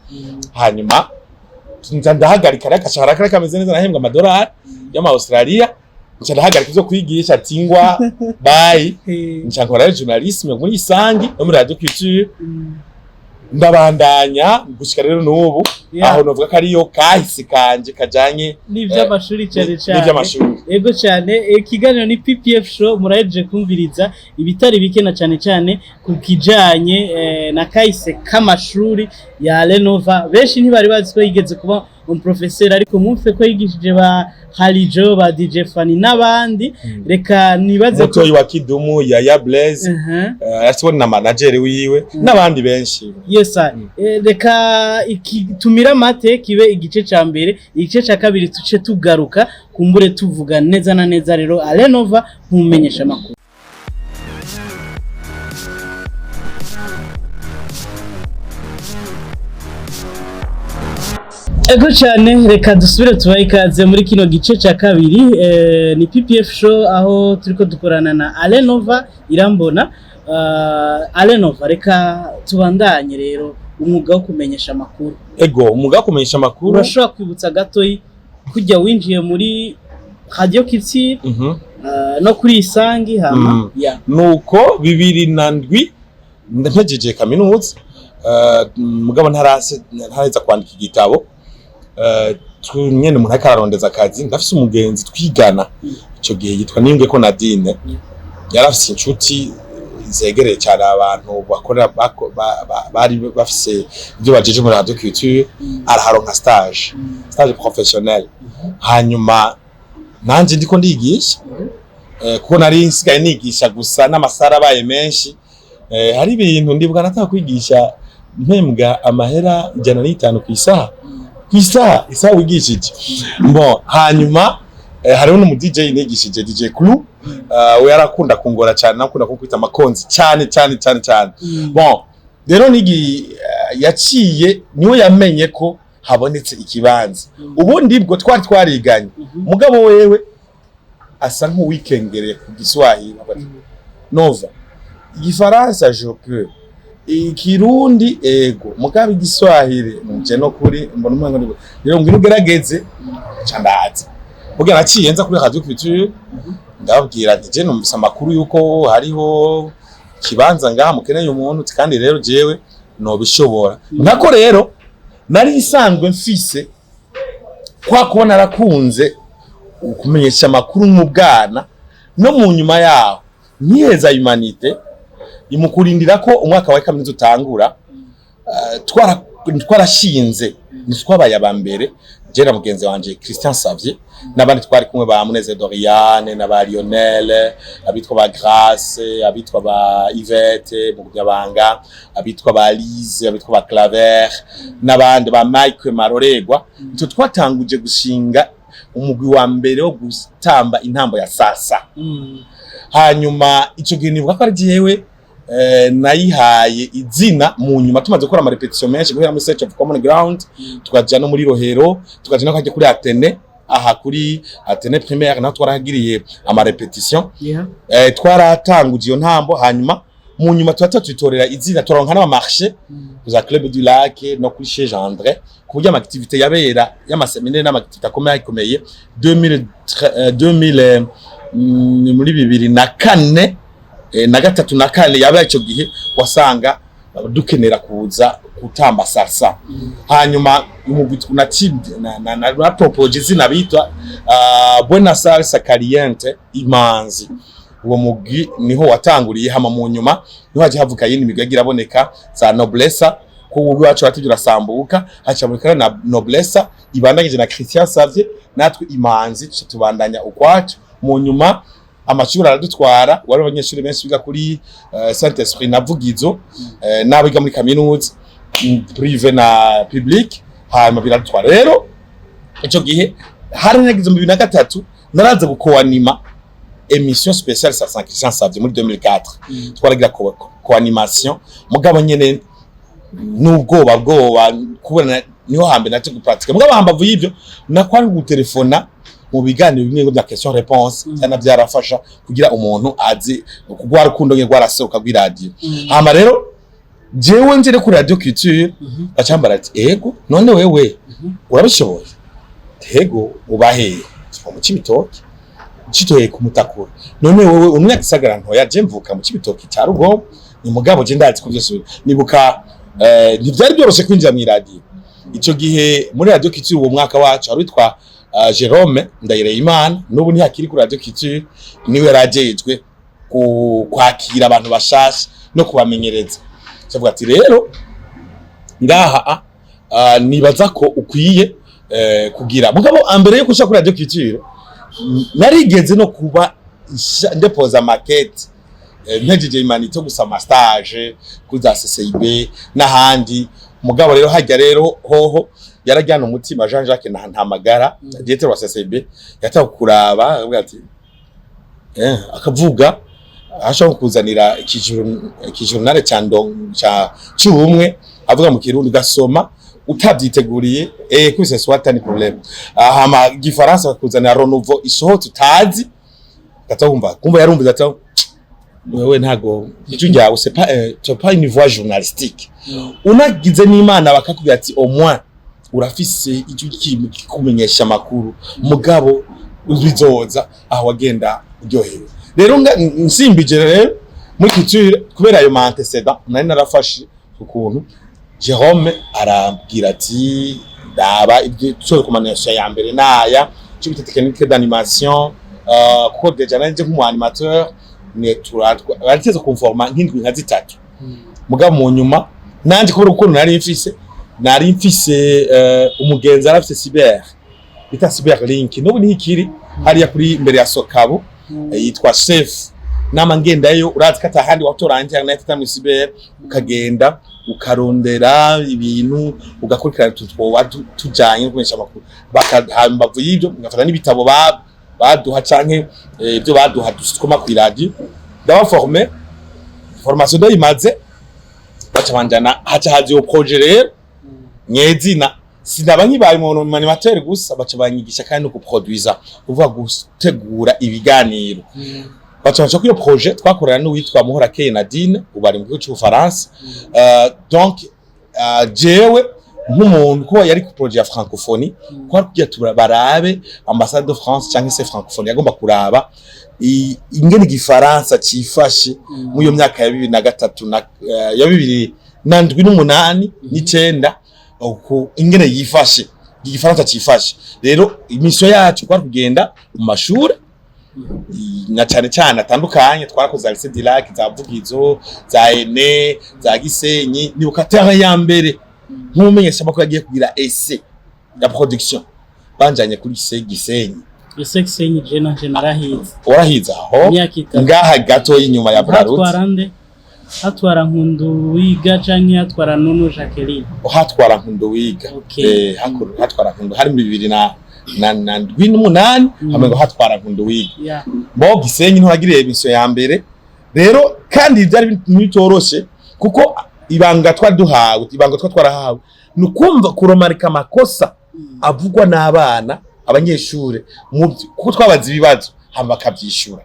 Hanyuma nza ndahagarika rero, agashahara kari kameze neza, nahembwa amadolari y'ama Australia. Nca ndahagarika ivyo kwigisha, ati ngwa bye. Nca nkora journalisme muri Isangi no muri Radio Culture. Ndabandanya gushika rero n'ubu. Aho novuga ko ariyo kahise kanje kajanye n'ivy'amashuri cyane cyane. N'ivy'amashuri. Ego cyane, ikiganiro ni PPF Show. Murahejeje kumviriza ibitari bike na cyane cyane ku kijanye na kahise k'amashuri ya Renova. Benshi ntibari bazi ko yigeze kuba umuprofeseri, ariko mwumve ko yigishije ba Halijo, ba DJ Fanny n'abandi. Reka nibaze ko Mutoyi wa Kidumu, Yaya Blaise, uh, na manager wiwe n'abandi benshi. Yes sir. Reka iki tumira mate kibe igice ca mbere, igice ca kabiri tuce tugaruka kumbure tuvuga neza na neza rero Alenova nkumenyesha makuru. Ego cyane, reka dusubire tubahe ikaze muri kino gice cya kabiri. Ni PPF Show aho turiko dukorana na Alenova Irambona. Alenova, reka tubandanye rero umwuga wo kumenyesha amakuru. Ego, umwuga wo kumenyesha amakuru. Urashobora kwibutsa gatoyi kujya winjiye muri Radio Culture no kuri Isangi hama? Yeah. Nuko 2007 mpejeje kaminuza, mugabo ntarase ntaraheza kwandika igitabo, nyene umuntu ariko ararondeza akazi. Ndafise umugenzi twigana ico gihe yitwa Niyungeko Nadine. Yarafise inshuti zegereye cyane abantu bakorera bari bafise ibyo bajeje muri Radio Culture. Araharonka stage professionnel. Hanyuma nanje ndiko ndigisha, kuko nari nsigaye nigisha gusa n'amasara abaye menshi. Hari ibintu ndibuka nataka kwigisha mpembwa amahera 105 ku isaha, ku isaha, isaha wigishije. Bon, hanyuma hariho n'umu DJ nigishije, DJ Clou. We yarakunda kungora cyane, nakunda kukwita amakonzi cyane cyane cyane cyane. Bon, rero nigi yaciye niwe yamenye ko habonetse ikibanza. Ubundi bwo twari twariganye, mugabo wewe asa nk'uwikengereye ku Giswahili. Avuga ati, "Nova, igifaransa je peux, ikirundi ego, mugabo igiswahili nje no kuri mbona umwana ngo rero ngwino ugerageze." Ca ndaza kugira naciye nza kuri Radio Culture, ndababwira nti je numvise amakuru yuko hariho kibanza ngaha mukeneye umuntu, uti kandi rero jewe nobishobora. Nako rero nari nsanzwe mfise kwa kuba narakunze kumenyesha amakuru mu bwana, no mu nyuma yaho nkiheza humanités imukurindira ko umwaka wa kaminuza utangura, twarashinze, ntitwabaye aba mbere, je na mugenzi wanje Christian Savier n'abandi twari kumwe, ba Muneze Doriane na ba Lionel, abitwa ba Grace, abitwa ba Yvette Mugabanga, abitwa ba Lise, abitwa ba Claver n'abandi ba Mike Maroregwa. Icyo twatanguje gushinga umugwi wa mbere wo gutamba intambo ya sasa. Hanyuma ico gihe nibuka ko ari jewe nayihaye izina. Mu nyuma tumaze gukora ama répétitions menshi guhera muri Search of Common Ground, tukaja no muri Rohero, tukaja no kajya kuri Atene, aha kuri Atene primaire naho twarahagiriye ama répétitions. Twaratanguje iyo ntambo, hanyuma mu nyuma tuba tuyitorera izina, turonka n'ama marché za Club du Lac no kuri chez André, ku buryo ama activité yabera y'ama séminaire n'ama activité akomeye akomeye 2000, 2000, muri 2004, na gatatu na kane yabaye ico gihe wasanga dukenera kuza gutamba salsa. Hanyuma umugwi na propose izina bitwa Buena Salsa Caliente Imanzi. Uwo mugwi niho watanguriye. Hama mu nyuma niho haje havuka yindi migwi yagira aboneka za Noblessa, ko ubu wacu watije urasambuka, hacaboneka na Noblessa ibandanyije na Christian Savye, natwe Imanzi tuca tubandanya ukwacu. Mu nyuma amashuri aradutwara, wari abanyeshuri benshi biga kuri Saint Esprit na Vugizo, n'abiga muri kaminuza privé na public. Hanyuma biradutwara rero ico gihe hari nagize mu 2003 naraza gukoanima émission spéciale sa Saint Christian Savye muri 2004. Twaragira co-animation, mugabo nyene n'ubwoba bwoba kubona niho hambe naje gupratika. Mugabo hambavu y'ivyo nakwari gutelefona mu biganiro bimwe bya question réponse, cyane byarafasha kugira umuntu azi kugwa rukundo nke rwarasohoka rw'iradio. Hama rero jewe nje kuri Radio Culture, bacambara ati ego, none wewe urabishoboye? Ego. Ubahe? Mu Cibitoke. Citoye kumutakura. None wowe umunyagisagara ntoya, je mvuka mu Cibitoki ca Rugombo, ni mugabo je ndazi ko byose nibuka. Ntivyari byoroshe kwinjira mu iradiyo ico gihe, muri Radio Culture. Uwo mwaka wacu hari witwa Jerome Ndayireyimana, n'ubu ntihakiri kuri Radio Culture, niwe yarajejwe kwakira abantu bashasha no kubamenyereza. Cavuga ati: "Rero ngaha nibaza ko ukwiye kugira." Mugabo ambere yo kuja kuri Radio Culture, narigeze no kuba ndepoza maquette, mpejeje humanités, gusama stage kuri za CCIB n'ahandi. Mugabo rero hajya rero hoho yarajyana umutima Jean Jacques na Ntamagara, directeur wa CCIB, yataha kuraba akavuga ati akavuga ashobora kuzanira ikijournal ca ndong ca c'ubumwe, avuga mu Kirundi, ugasoma utavyiteguriye, que ce soit ni problème. Hama Igifaransa bakuzanira Renouveau isohotse utazi, gaca wumva kumva yarumviza ati: "Wewe ntago ijwi ryawe, c'est pas une voix journalistique." Unagize n'Imana bakakubwira ati: "Au moins urafise ijwi kikumenyesha amakuru, mugabo bizoza aho wagenda uryohewe." Rero nsimbije rero muri culture, kubera ayo ma antécédents nari narafashe ukuntu, Jerome arambwira ati: "Raba ibyo cyo recommandation ya mbere naya cyo bita technique d'animation, kuko déjà nanje nk'umu animateur ne turatwa bariteze kumforma nk'indwi nka 3." Mugabo mu nyuma nanje kubera ukuntu nari mfise umugenzi arafise cyber bita Cyber Link, n'ubu ntikiri hariya kuri imbere ya Sokabu, yitwa Chef. Nama ngendayo, urazi ko atahandi watora internet atari muri cyber, ukagenda ukarondera ibintu, ugakurikirana utuntu twoba tujanye no kumenyesha amakuru. Hambavu y'ibyo ngafata n'ibitabo baduha canke ibyo baduha dusukuma kw'iradiyo. Ndabaforme, formation ndayimaze, baca banjana, haca haza iyo projet rero nyezina. Sinaba nkibaye umuntu animateur gusa, baca banyigisha kandi no kuproduiza, kuvuga gutegura ibiganiro. Baca kuri iyo projet twakorana n'uwitwa Muhorakeye Nadine, ubu ari mu gihugu c'Ubufaransa. Donc jewe nk'umuntu ko yari ku projet ya francophonie, ko ari kugira barabe ambassade de France cyangwa se francophonie yagomba kuraba ingene Igifaransa cifashe muri iyo myaka ya 2003 na ya 2007 n'umunani n'icenda, uku ingene yifashe, Igifaransa cifashe. Rero imission yacu kwari kugenda mu mashure na cane cane atandukanye. Twarakoze za Lycée du Lac, za Vugizo, za Ene, za Gisenyi. Nibuka terrain ya mbere nk'umumenyesha makuru yagiye kugira essai ya production, banjanye kuri lycée Gisenyi. Ese Gisenyi je nanje narahize. Warahize aho? Imyaka 3. Ngaha gato y'inyuma ya Brarut. Hatwara nde? Hatwara Nkunduwiga canke hatwara Nunu Jacqueline? Hatwara Nkunduwiga. Hatwara Nkundu, hari mu bibiri na ndwi n'umunani. Hamwe ngo hatwara Nkunduwiga. Bo Gisenyi ntiwagiriye mission ya mbere rero, kandi byari bitoroshe, kuko ibanga twari duhawe, ibanga twari twarahawe ni ukumva kuromarika amakosa avugwa n'abana, abanyeshure, kuko twabaza ibibazo hama bakavyishura,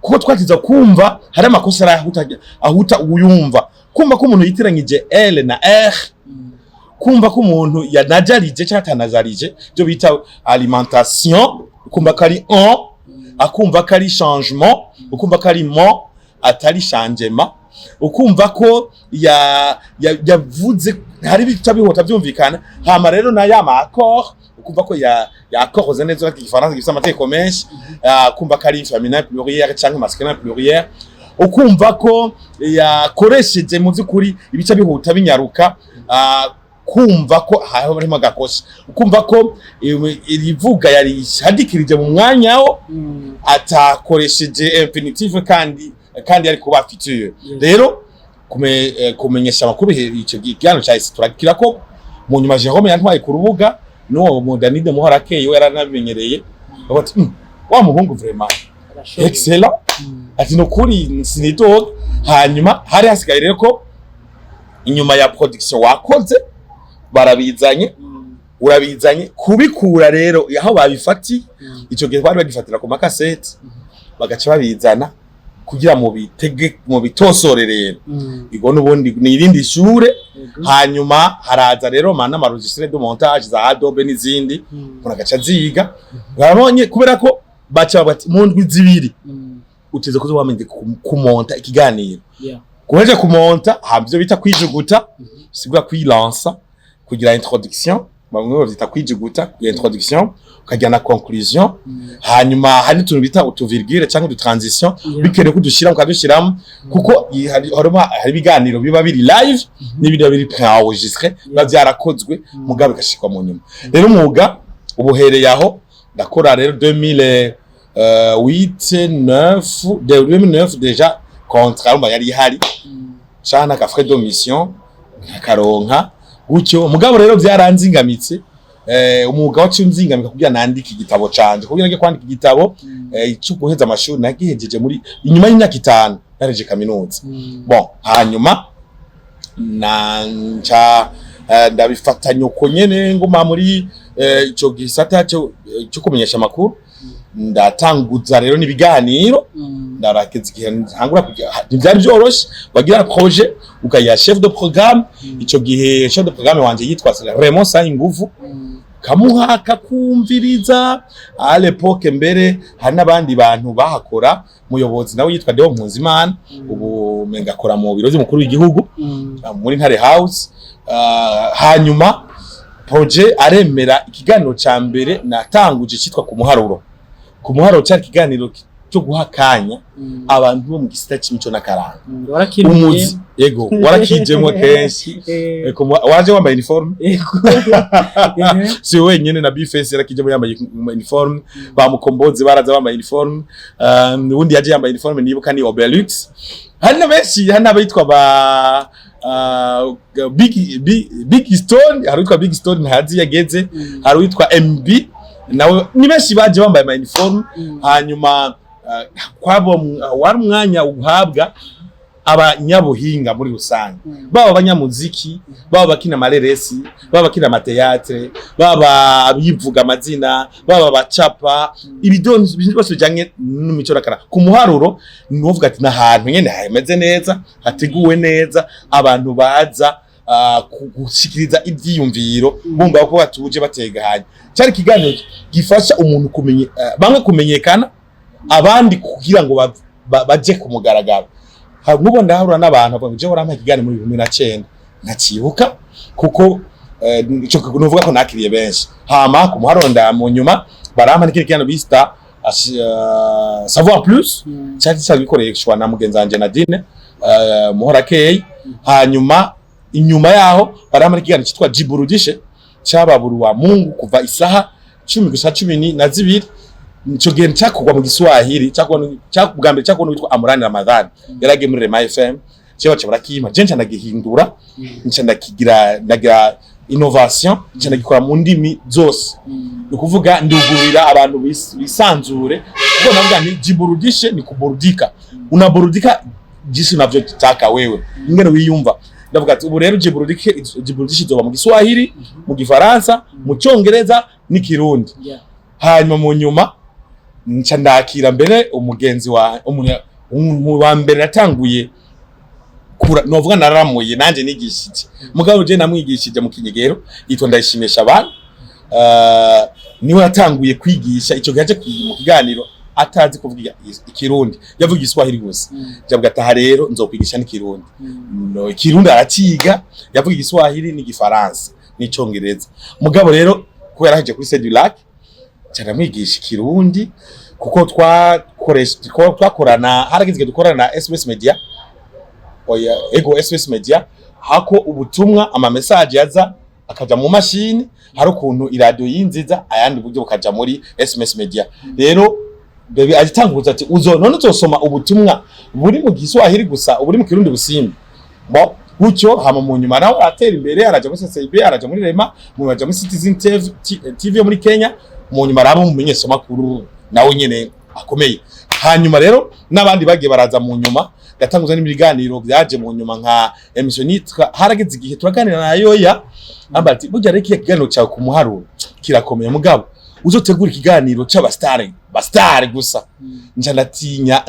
kuko twatiza kumva hari amakosa ari ahuta, ahuta uyumva, kumva ko umuntu yitiranyije L na R, kumva ko umuntu yanajarije cyangwa atanajarije ibyo bita alimentation, ukumva ko ari on, akumva ko ari changement, ukumva ko ari mo atari changement, ukumva ko yavuze hari bica bihota byumvikana. Hama rero na ya ma accord, ukumva ko ya yakoze neza ko Igifaransa gifite amategeko menshi, kumva ko ari féminin pluriel cyangwa masculin pluriel, ukumva ko yakoresheje mu by'ukuri ibice bihuta binyaruka, kumva ko harimo agakosa, ukumva ko irivuga yari hadikirije mu mwanya wo atakoresheje infinitive kandi yari kuba futur. Rero kumenyesha amakuru, ico gihano cyahise turakira ko mu nyuma Jerome yantwaye ku rubuga n'uwo mu Danide Muhorakeye, we yaranabimenyereye, bavuga ati: Wa muhungu vraiment Arashoboye." Excellent. Ati: "Nukuri sinidoga." Hanyuma hari hasigaye rero ko inyuma ya production wakoze barabizanye, urabizanye kubikura rero aho babifati. Ico gihe bari bagifatira ku makasete, bagaca babizana kugira mu bitege mu bitosore rero. Igo n'ubundi ni irindi shure. Hanyuma haraza rero mana ama logiciel de montage za Adobe n'izindi, umuntu agaca aziga. Barabonye kubera ko Baca bavuga ati mu ndwi 2 uteze kuza wamenye kumonta ikiganiro. Guheje kumonta, hama ivyo bita kwijuguta, sigura kwilansa, kugira introduction, bamwe bavyita kwijuguta, kugira introduction, ukagira na conclusion. Hanyuma hari n'utuntu bita utuvirgule cyangwa udutransition, bikenewe ko udushiramo ukadushiramo, kuko hari ibiganiro biba biri live n'ibindi biba biri préenregistré, biba vyarakozwe mugabo bigashikwa mu nyuma. Rero umwuga ubuhereye aho ndakora. Rero 2008, 9, 2009 déjà contrat urumva yari ihari, cana ka frais de mission nkakaronka gutyo. Mugabo rero byaranzingamitse, umwuga waciye unzingamika kugira nandike igitabo canje, kugira nge kwandika igitabo cyo guheza amashuri. Nagihejeje muri inyuma y'imyaka 5 nareje kaminuza. Bon, hanyuma na nca ndabifatanya uko nyene, nguma muri ico gisata cyo kumenyesha amakuru. Ndatanguza rero n'ibiganiro. Ndarakeza igihe ntangura kujya, ntibyari byoroshe. Wagira projet ukayiha chef de programme. Ico gihe chef de programme wanje yitwa Raymond Sayinguvu, kamuha akakumviriza. À l'époque mbere hari n'abandi bantu bahakora, muyobozi nawe yitwa Deo Mpunzimana, ubu menga akora mu biro by'umukuru w'igihugu, muri Ntare House. Hanyuma projet aremera. Ikiganiro ca mbere natanguje cyitwa Ku Muharuro. Ku Muharuro cyari ikiganiro cyo guha akanya abantu bo mu gisata c'imico n'akaranga. Warakinuye. Umuzi yego, warakijemwo kenshi. Eko, waje wambaye uniforme. Yego. Si wenyene, na Bface yarakijemo yambaye uniforme, ba Mukombozi baraza bambaye uniforme, ubundi yaje yambaye uniforme nibuka ni Obelux. Hari na benshi, hari n'abitwa ba Big Stone, hari uwitwa Big Stone ntazi yageze, hari uwitwa MB nawe. Ni benshi baje bambaye ama uniforme. Hanyuma kwabo wari umwanya uhabwa abanyabuhinga muri rusange, baba abanyamuziki, baba abakina amareresi, baba abakina amathéâtre, baba abivuga amazina, baba abacapa ibidonzi, ibintu byose bijanye n'imico n'akaranga. Ku Muharuro ni uvuga ati n'ahantu nyene hameze neza, hateguwe neza, abantu baza gushikiriza ivyiyumviro bumva ko batuje bateganye. Cyari ikiganiro gifasha umuntu kumenya, bamwe kumenyekana, abandi kugira ngo baje ku mugaragaro. Nk'ubu ndahura n'abantu bavuga ngo jewe warampa ikiganiro muri 2009, ntacibuka, kuko ico nuvuga ko nakiriye benshi. Hama ku Muharuro nda mu nyuma barampa n'ikindi kiganiro bita Savoir Plus, cyari gisanzwe gikoreshwa na mugenzi wanje Nadine Muhorakeye. Hanyuma inyuma yaho barampa n'ikiganiro cyitwa Jiburudishe, cyababuru Mungu, kuva isaha 10 gusa 12. Ico gihe cyakorwa mu Giswahili, cyakorwa bwa mbere cyakorwa n'uwitwa Amurani Ramadhan, yaragiye muri Rema FM. Cyo baca barakimpa, je nca ndagihindura, nca ndakigira, ndagira innovation, nca ndagikora mu ndimi zose. Ni ukuvuga ndugurira abantu bisanzure, kuko navuga nti jiburudishe ni kuburudika, unaburudika jinsi unavyotaka wewe, ingene wiyumva. Ndavuga ati ubu rero jiburudike, jiburudishe izoba mu Giswahili, mu Gifaransa, mu Cyongereza n'Ikirundi. Hanyuma mu nyuma nca ndakira mbere umugenzi wa umuntu wa mbere natanguye kura, novuga naramuye nanje nigishije, mugabo je namwigishije mu kinyegero, yitwa Ndayishimisha abantu. Niwe yatanguye kwigisha. Ico gihe aje mu kiganiro atazi kuvuga Ikirundi, yavuga Igiswahili gusa. Javuga ati aha rero nzokwigisha n'Ikirundi. No Ikirundi araciga, yavuga Igiswahili n'Igifaransa n'Icongereza. Mugabo rero kubera yaje kuri Cedulac, cyane mwigisha Ikirundi, kuko twakoresha twakorana, harageze igihe dukorana na SBS Media. Oya, ego, SBS Media, hako ubutumwa, ama message yaza akaja mu mashini, hari ukuntu iradiyo yinziza ayandi buryo bukaja muri SMS Media. Rero bebe agitanguza ati uzo none uzosoma ubutumwa buri mu Giswahili gusa, uburi mu Kirundi busimbi. Bon, gutyo. Hama mu nyuma nawe aratera imbere, araja muri CCB, araja muri Rema, mu araja muri Citizen TV, TV yo muri Kenya. Mu nyuma araba mu menyesha makuru nawe nyene akomeye. Hanyuma rero n'abandi bagiye baraza mu nyuma, gatanguza n'ibiganiro byaje mu nyuma nka émission nitwa Harageze Igihe. Turaganira na Yoya, amba ati burya rero kiriya kiganiro cyawe Ku Muharuro kirakomeye, mugabo uzotegura ikiganiro c'abastare, bastare gusa. Nca ndatinya,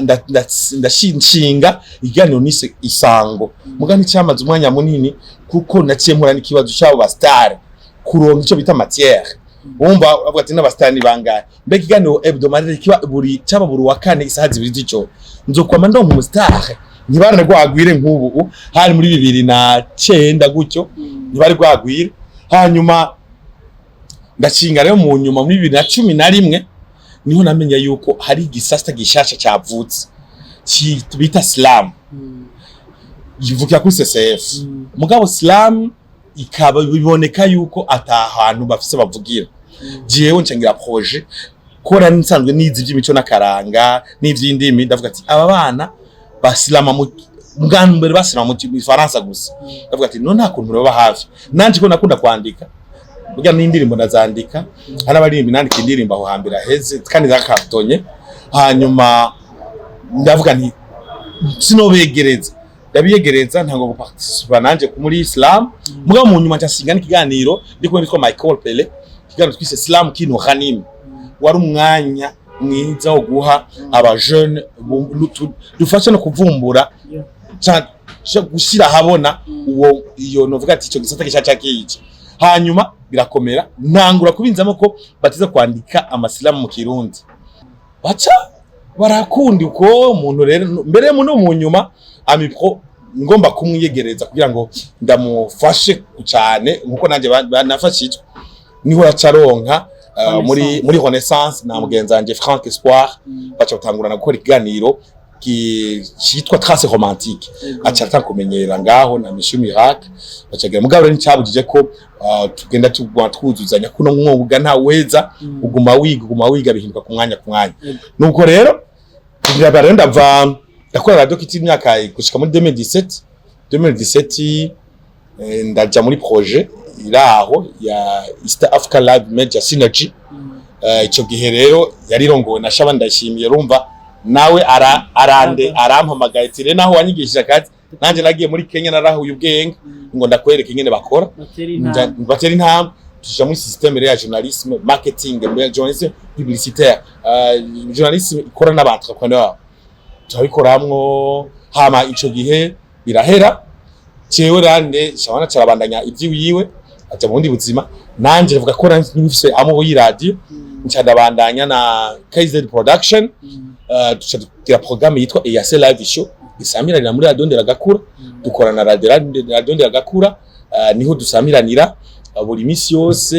ndashinga ikiganiro nise Isango, muga nticyamaze umwanya munini, kuko naciye mpura n'ikibazo c'abo bastare kuronka ico bita matière. Wumva bavuga ati n'abasitani bangahe? Mbega ikiganiro hebdomadaire kiba buri caba buri wa kane isaha 2 z'ijoro, nzokwama ndonka umustar? Ntibarane rwagwire nk'ubu, hari muri 2009 gutyo, ntibari bwagwire. Hanyuma ndacinga rero mu nyuma muri 2011 niho namenya yuko hari igisata gishasha cyavutse bita slam, ivukira kuri CCF. Mugabo slam ikaba biboneka yuko ata hantu bafise bavugira. Jewe ncengira projet kora nsanzwe nizi iby'imico n'akaranga n'ivy'indimi, ndavuga ati aba bana basilama mu bwa mbere basilama mu Gifaransa gusa. Ndavuga ati no nta kuntu baba hafi nanje ko nakunda kwandika, burya n'indirimbo ndazandika, hari abaririmbyi nandika indirimbo aho hambere aheze kandi zakatonye. Hanyuma ndavuga nti sinobegereza, ndabiyegereza, ntango guparticipa nanje muri slam. Mugabo mu nyuma ncasinga n'ikiganiro ndi kumwe bitwa Michael Pele, ikiganiro twise Slam Kino Ghanim. Wari umwanya mwiza wo guha aba jeune dufasha no kuvumbura gushyira ahabona uwo iyo novuga ati icyo gisata gishaca kica. Hanyuma birakomera, ntangura kubinzamo ko batiza kwandika amasilamu mu Kirundi, baca barakunda uko umuntu rero mbere no mu nyuma amipro ngomba kumwiyegereza kugira ngo ndamufashe cyane nkuko nanjye banafashijwe, niho yacaronka muri Renaissance na mugenzi wanje Frank Espoir, baca batangurana gukora ikiganiro cyitwa Trace Romantique. Aca atanga kumenyera ngaho na Monsieur Miracle, bacagira. Mugabo rero nticabujije ko tugenda tuguma twuzuzanya kuno mwuga nta weza, uguma wiga, uguma wiga, bihinduka ku mwanya ku mwanya. Nuko rero kugira rero ndava ndakora radio kiti imyaka gushika muri 2017. 2017 ndaja muri projet iraho ya East Africa Live Media Synergy. Ico gihe rero yarirongowe na Shaba Ndashimiye. Urumva nawe ara arande arampamagaye ati rero naho wanyigishije akazi, nanje nagiye muri Kenya narahuye ubwenge, ngo ndakwereka ingene bakora. Batera intambwe. Batera intambwe, tuja muri système rero ya journalisme marketing, mbere journalisme publicitaire, journalisme ikora n'aba entrepreneur, turabikoramwo. Hama ico gihe birahera, jewe rande Shabana carabandanya ivy'iwiwe, aja mu bundi buzima, nanje ndavuga ko nifise amour y'iradio, nca ndabandanya na KZ Production. Duca tugira programme yitwa EAC Live Show isamiranira muri Radio Nderagakura. Dukorana na Radio Nderagakura, niho dusamiranira buri misi yose,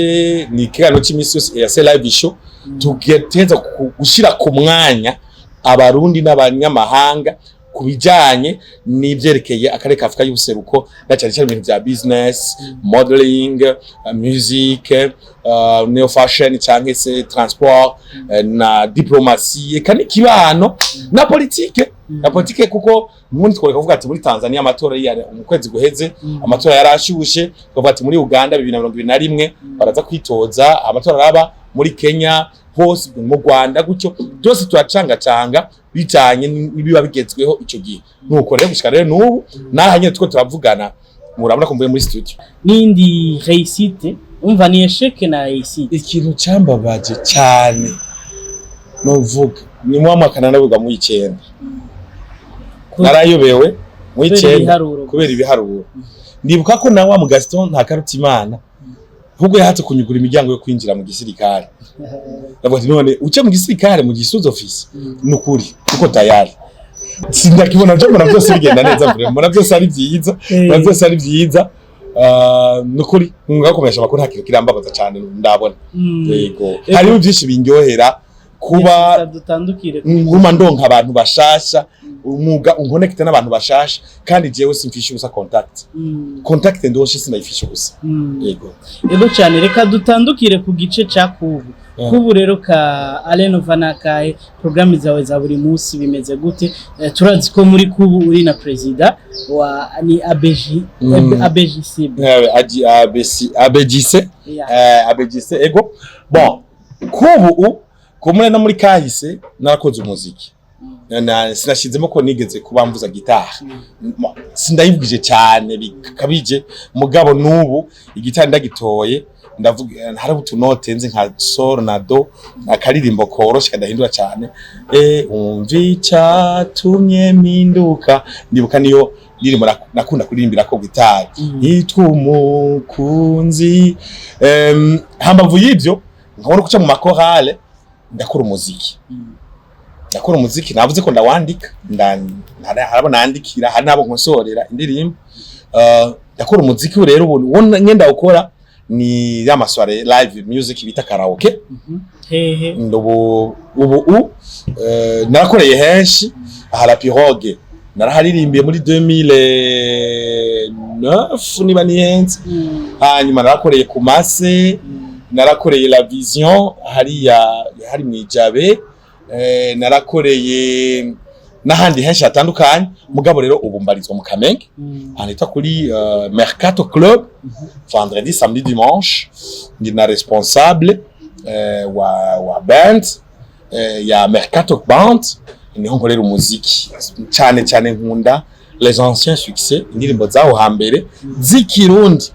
ni ikiganiro c'imisi yose EAC Live Show. Tugeteza gushira ku mwanya Abarundi n'abanyamahanga ku bijanye n'ivyerekeye akarere ka Afrika y'ubuseruko, na cyane cyane ibintu vya business, modeling, music, neo fashion canke se transport, na diplomatie, eka n'ikibano na politike, na politike, kuko ubundi tworeka kuvuga ati muri Tanzania amatora yari mu kwezi guheze, amatora yarashushe, tukavuga ati muri Uganda 2021 baraza kwitoza, amatora araba muri Kenya hose, mu Rwanda gutyo, byose turacangacanga bijanye n'ibiba bigezweho ico gihe. Nuko rero gushika rero n'ubu naha nyene tuko turavugana, murabona ko mvuye muri studio. N'indi réussite, umva ni échec na réussite. Ikintu cyambabaje cyane novuga ni mu mwaka nanavuga mu 9, narayobewe mu Kubera 9 ibiharuro. Kubera ibiharuro. Ndibuka ko nawe wa mu Gaston nta Karutimana ahubwo yahatse kunyugura imiryango yo kwinjira mu gisirikare. Ndavuga ati none uce mu gisirikare mu gisuzo office, nukuri kuko tayari sindakibona byo, mbona byose bigenda neza vraiment, mbona byose ari byiza, mbona byose ari byiza. Nukuri ngakomesha amakuru, nta kintu kirambabaza cyane ndabona. Yego, hariho byinshi binyohera kuba Reka dutandukire. Nguma ndonka abantu bashasha, umwuga unkonekita n'abantu bashasha, kandi jewe simfisha ubusa contact. Contact ndoshe sinayifisha ubusa. Yego. Ego cyane, reka dutandukire ku gice ca kubu. Kubu rero ka Alain nakahe programme zawe za buri munsi bimeze gute? Turazi ko muri kubu uri na president wa ni ABG, ABGC. ABC, ABGC. ABGC, ego. Bon, kubu kumwe no muri kahise narakoze umuziki. Na sinashizemo ko nigeze kuba mvuza gitari. Sindayivugije cyane bikabije, mugabo nubu igitari ndagitoye ndavuga hari utunote nzi nka sol na do, akaririmbo koroshe kadahindura cyane. Umva icyatumye mpinduka, ndibuka niyo ndirimbo nakunda kuririmbira ko gitari yitwa Umukunzi. Hambavu y'ibyo Nkabona kuca mu makorale, ndakora umuziki. Ndakora umuziki, navuze ko ndawandika, hari abo nandikira, hari n'abo nkosorera indirimbo. Ndakora umuziki rero ubu uwo ngenda gukora ni ya ma soirée live music bita karaoke. Hehe? Ubu narakoreye henshi aha. La Pirogue naraharirimbiye muri 2009 niba nihenze. Hanyuma narakoreye ku Mase, narakoreye La Vision hariya hari mwijabe, narakoreye n'ahandi henshi hatandukanye. Mugabo rero ubu mbarizwa mu Kamenge, ahantu hitwa kuri Mercato Club, vendredi, samedi, dimanche. Ndi na responsable wa band ya Mercato Band, niho nkorera umuziki. Cyane cyane nkunda les anciens succès, indirimbo zaho hambere z'ikirundi.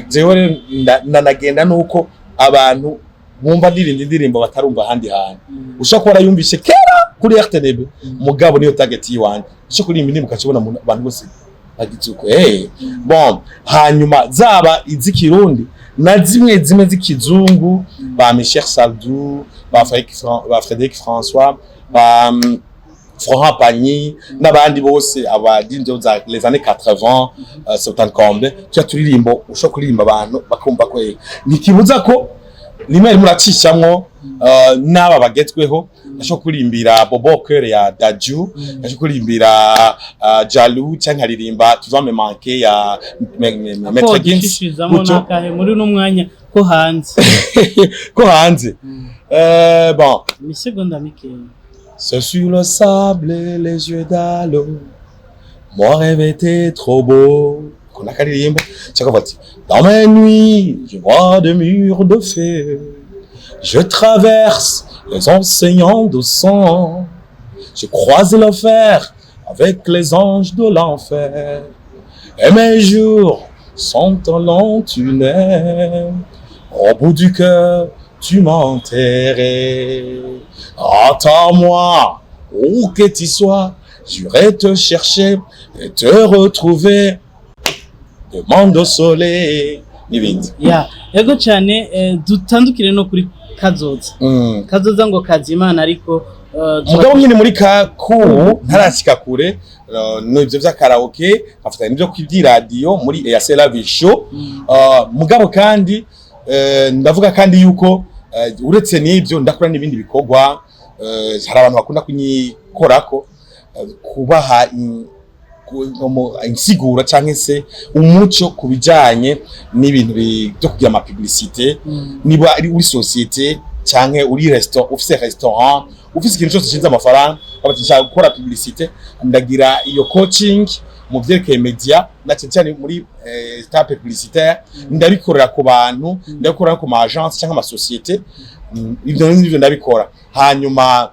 Jewe rero ndanagenda nuko abantu bumva ndirimba indirimbo batarumva ahandi hantu. Ushobora kuba warayumvise kera kuri RTNB, mugabo niyo target yiwanje. Ushobora kuririmba indirimbo ukakibona abantu bose bagize uko bon. Hanyuma zaba iz'ikirundi na zimwe zimwe z'ikizungu, ba Michel Sardou, ba Frédéric François, ba Florent Pagny n'abandi bose, abadinzo za les années 80, 70 combe tuya turirimbo ushobora kuririmba abantu bakumva ko ntikibuza ko rimwe rimwe uracishamwo n'aba bagezweho. Ndashobora kuririmbira Bobo Cœur ya Dadju, ndashobora kuririmbira Jaloux, cyangwa nkaririmba Tu vas me manquer ya Maître Gims. Gushishirizamo Gutyo. N'akahe muri uno mwanya ko hanze? Ko hanze, bon. Imisegonda mikeya. C'est sur le sable, les yeux dans l'eau, mon rêve était trop beau. Kuna karirimbo cyangwa ati: Dans mes nuits, je vois des murs de feu, je traverse les océans de sang, je croise l'enfer avec les anges de l'enfer, et mes jours sont un long tunnel. Au bout du cœur, tu m'as enterré. Attends-moi, où que tu sois, j'irai te chercher et te retrouver. Demande au soleil. N'ibindi. Ya, ego cyane. Dutandukire no kuri kazoza. Kazoza ngo kazimana, ariko Mugabo nyine muri ka kubu ntarashika kure, n'ivyo vy'akaraoke afatanya n'ivyo kw'ivyiradiyo muri EAC Live Show. Mugabo kandi ndavuga kandi yuko uretse n'ibyo ndakora n'ibindi bikorwa. Hari abantu bakunda kunyikorako, kubaha insiguro canke se umuco ku bijanye n'ibintu byo kugira ama publicité. Niba ari uri société canke uri restaurant, ufise restaurant, ufise ikintu cyose cishinze amafaranga, bati nshaka gukora publicité, ndagira iyo coaching mu vyerekeye media na cyane cyane muri étape publicitaire. Ndabikorera ku bantu, ndabikorera ku ma agence cyangwa ama société. Ivyo nivyo ndabikora. Hanyuma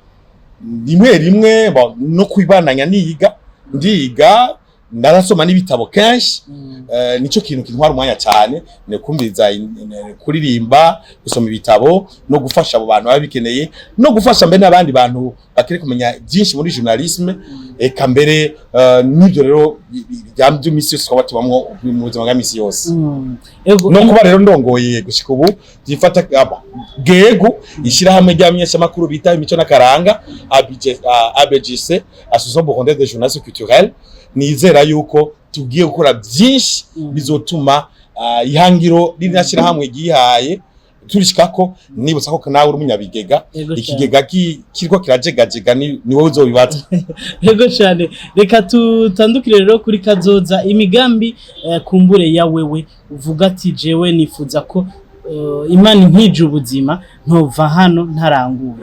rimwe rimwe, bon, no kwibananya niga, ndiga, ndarasoma n'ibitabo kenshi. Nico kintu kintwara umwanya cyane, ni kumviriza, kuririmba, gusoma ibitabo no gufasha abo bantu baba bikeneye, no gufasha mbere n'abandi bantu bakeneye kumenya byinshi muri journalisme. Eka mbere n'ibyo rero bya by'imisi yose twaba tubamwo mu buzima bwa misi yose. Ego. No kuba rero ndongoye gushika ubu byifata aba gego ishyirahamwe ry'abamenyeshamakuru bita imico n'akaranga, ABG, ABGC, Association Burundaise des Journalistes Culturels, nizera yuko tugiye gukora byinshi bizotuma ihangiro ririya shyirahamwe ryihaye turishikako. Nibutsa ko nawe uri umunyabigega. Ego cyane. Ikigega kiriko kirajegajega, ni wowe uzobibaza. Ego cyane. Reka tutandukire rero kuri kazoza, imigambi kumbure ya wewe uvuga ati: "Jewe nifuza ko Imana inkije ubuzima ntova hano ntaranguye."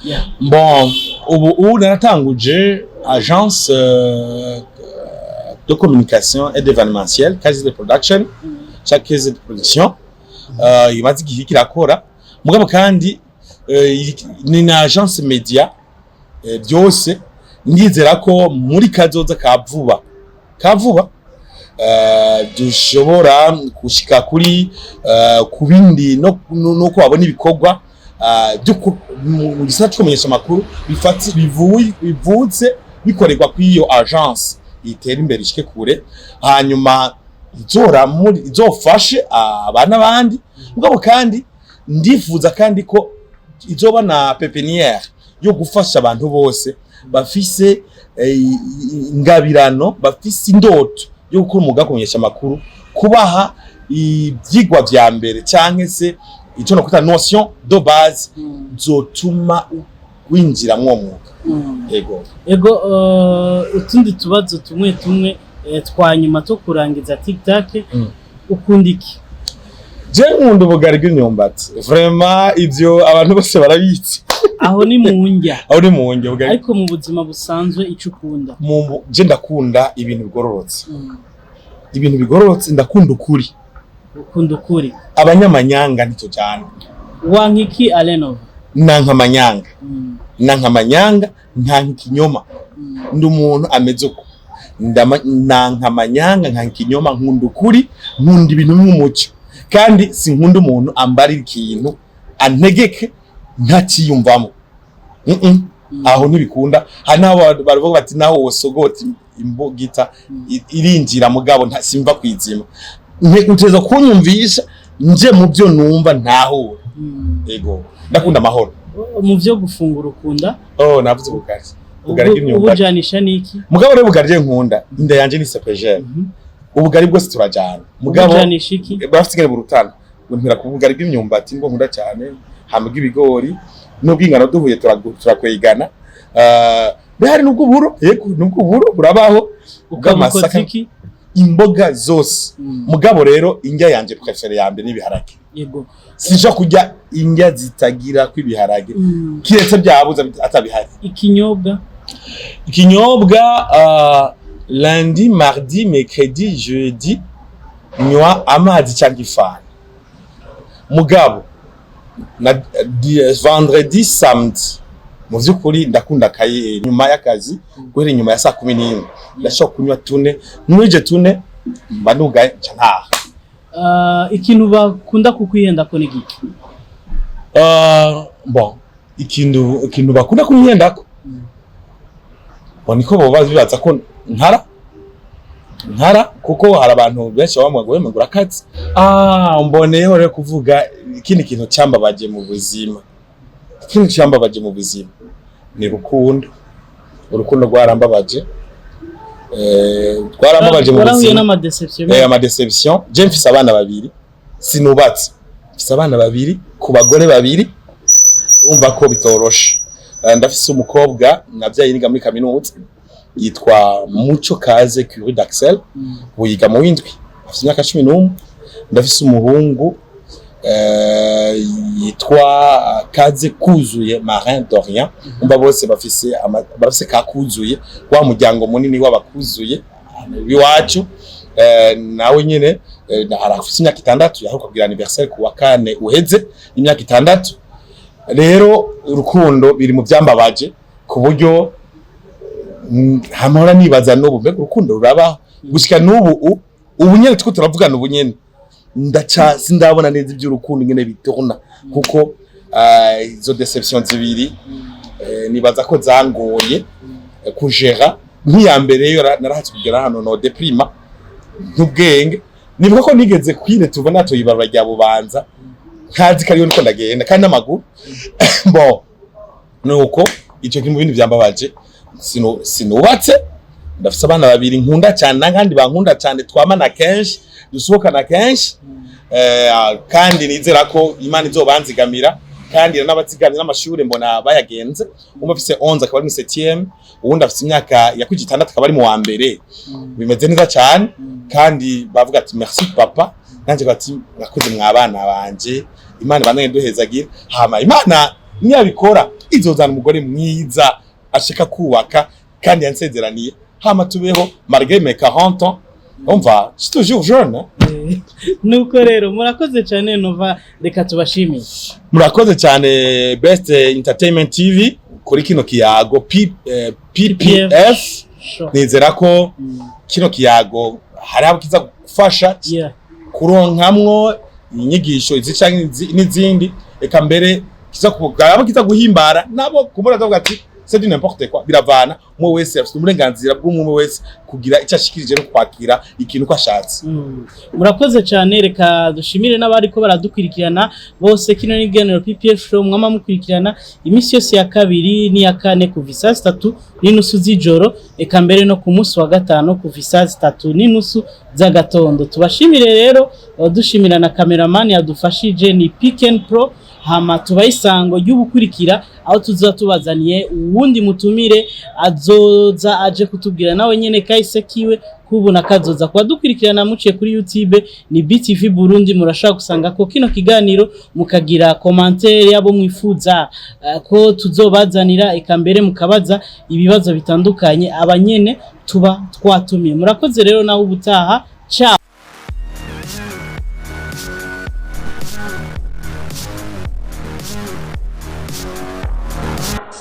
Yeah. Bon, ubu naratanguje agence de communication et d'événementiel, KZ Production, cyangwa KZ Production. Imaze igihe kirakora, mugabo kandi ni na agence media, byose. Ndizera ko muri kazoza ka vuba dushobora gushika kuri ku bindi nuko babona ibikorwa byo mu gisata cyo kumenyesha amakuru bivutse bikorerwa kuri iyo agence, itera imbere ishike kure, hanyuma izofashe abana bandi. Mugabo kandi Ndifuza kandi ko izoba na pépinière yo gufasha abantu bose bafise ingabirano, bafise indoto yo gukora umwuga wo kumenyesha amakuru, kubaha ivyigwa vya mbere canke se ico nokwita notion de base zotuma winjira mwuwo mwuga. Ego. Ego, utundi tubazo tumwe tumwe twa nyuma two kurangiza tiktak. Ukunda iki? Je nkunda ubugari bw'imyumbati, vraiment ivyo abantu bose barabizi. Aho ni mu ndya. Aho ni mu ndya, ubugari. Ariko mu buzima busanzwe, ico ukunda? Je ndakunda ibintu bigororotse. Ibintu bigororotse, ndakunda ukuri. Ukunda ukuri. Abanyamanyanga ntitujana. Wanka iki, Alenova? Nanka amanyanga. Nanka amanyanga, nkanka ikinyoma. Ndi umuntu ameze uko. Nanka amanyanga, nkanka ikinyoma, nkunda ukuri, nkunda ibintu nk'umuco, kandi sinkunda umuntu ambarira ikintu antegeke ntakiyumvamo. Aho ntibikunda. Hari n'aho baravuga bati naho wosogota imbugita irinjira, mugabo simva kwizima. Uteza kunyumvisha nje mu byo numva ntahura. Ego, ndakunda amahoro. Mu vyo gufungura ukunda? Oh, navuze ubugari, ubugari bw'imyumbati. Ubujanisha n'iki? Mugabo rero ubugari je nkunda, inda yanje ni CEPGL. Ubugari bwose turajana, mugabo Ubujanisha iki? Barafite ingene burutana. Mpera ku bugari bw'imyumbati, nibwo nkunda cyane, hama bw'ibigori n'ubw'ingano duhuye turakwegana. Hari n'ubw'uburo, yego, n'ubw'uburo burabaho. Ukabukoza Ubw'amasaka. iki? Imboga zose. Mugabo rero indya yanje préférée ya mbere n'ibiharage. Sinshobora kurya indya zitagira kw'ibiharage, kiretse byabuze atabihari. Ikinyobwa? Ikinyobwa, lundi, mardi, mercredi, jeudi nywa amazi cyangwa ifanta, mugabo na vendredi, samedi mu vy'ukuri ndakunda kaye nyuma y'akazi, guhera inyuma ya saa 11 ndashobora kunywa tune. Nwije tune mba nugaye, nca ntaha. Ikintu bakunda kukwihenda ko ni giki? Bon, ikintu bakunda kunyihendako, bon, niko boba bibaza ko nkara, kuko hari abantu benshi baba ngo ngo urakaze. Ah, mboneyeho rero kuvuga ikindi kintu cyambabaje mu buzima. Ikindi cyambabaje mu buzima ni urukundo. Urukundo rwarambabaje, rwarambabaje mu Warahuye buzima. n'ama déception? Ama déception. Je mfise abana babiri, sinubatse, mfise abana babiri ku bagore babiri, umva ko bitoroshe. Ndafise umukobwa navyaye niga muri kaminuza, yitwa Muco Kaze Curie d'Axel. Ubu yiga mu w'indwi, afise imyaka 11. Ndafise umuhungu yitwa Kaze Kuzuye Marin Dorian. Umva bose bafise barafise ka kuzuye, wa muryango munini w'abakuzuye iwacu. Nawe nyene arafise imyaka 6, yaheruka kugira anniversaire ku wa kane uheze, imyaka 6. Rero urukundo biri mu byambabaje, ku buryo hamahora nibaza n'ubu mbega urukundo rurabaho. Gushika n'ubu ubu nyene turiko turavugana, ubu nyene ndaca sindabona neza iby'urukundo ingene bituruna, kuko izo déception zibiri nibaza ko zangoye kujera. Nk'iya mbere yo narahatse kugera hano no déprima nk'ubwenge. Nibuka ko nigeze kwire tuva natoye ibarabara rya Bubanza, ntazi ko ariyo niko ndagenda kandi n'amaguru. Bon, nuko ico kiri mu bindi byambabaje. Sinubatse, ndafise abana babiri nkunda cyane n'akandi bankunda cyane, twamana kenshi, dusohokana kenshi, kandi nizera ko Imana izobanzigamira, kandi n'abazigamye n'amashuri mbona bayagenze. Umwe afise 11 akaba ari mu 7e, uwundi afise imyaka yakwije 6 akaba ari mu wa mbere. Bimeze neza cyane, kandi bavuga ati "Merci papa", nanje bati "Mwakoze mwabana banje, Imana ibandanye duhezagira." Hama Imana niyabikora izozana umugore mwiza ashaka kubaka kandi yansezeraniye, hama tubeho malgré mes 40 ans. Umva, je suis toujours jeune, hein? Nuko rero murakoze cyane Nova, reka tubashimire. Murakoze cyane Best Entertainment TV kuri kino kiyago PPF. Sure. Nizera ko kino kiyago hari abo kiza gufasha kuronkamwo inyigisho izi canke n'izindi, eka mbere kiza abo kiza guhimbara nabo kumura, ndavuga ati c'est du n'importe quoi. Biravana, umwe wese afite uburenganzira bw'umwe wese. kugira icyo ashikirije no kwakira ikintu ko ashatse. Murakoze cyane. Reka dushimire n'abariko baradukurikirana bose. Kino ni ikiganiro PPF Show mwama mukurikirana iminsi yose ya kabiri n'iya kane kuva isaa 3:30 z'ijoro, eka mbere no ku munsi wa gatanu kuva isaa 3:30 z'agatondo. Tubashimire rero, dushimira na cameraman yadufashije ni Piken Pro. Hama tubahe isango ry'ubukurikira, aho tuza tubazaniye uwundi mutumire azoza aje kutubwira nawe nyene kahise kiwe kubu na kazoza. Kuba dukurikirana muciye kuri YouTube ni BTV Burundi, murashobora gusanga ko kino kiganiro, mukagira commentaire yabo mwifuza ko tuzobazanira, eka mbere mukabaza ibibazo bitandukanye abanyene tuba twatumiye. Murakoze rero, naho ubutaha. Ciao.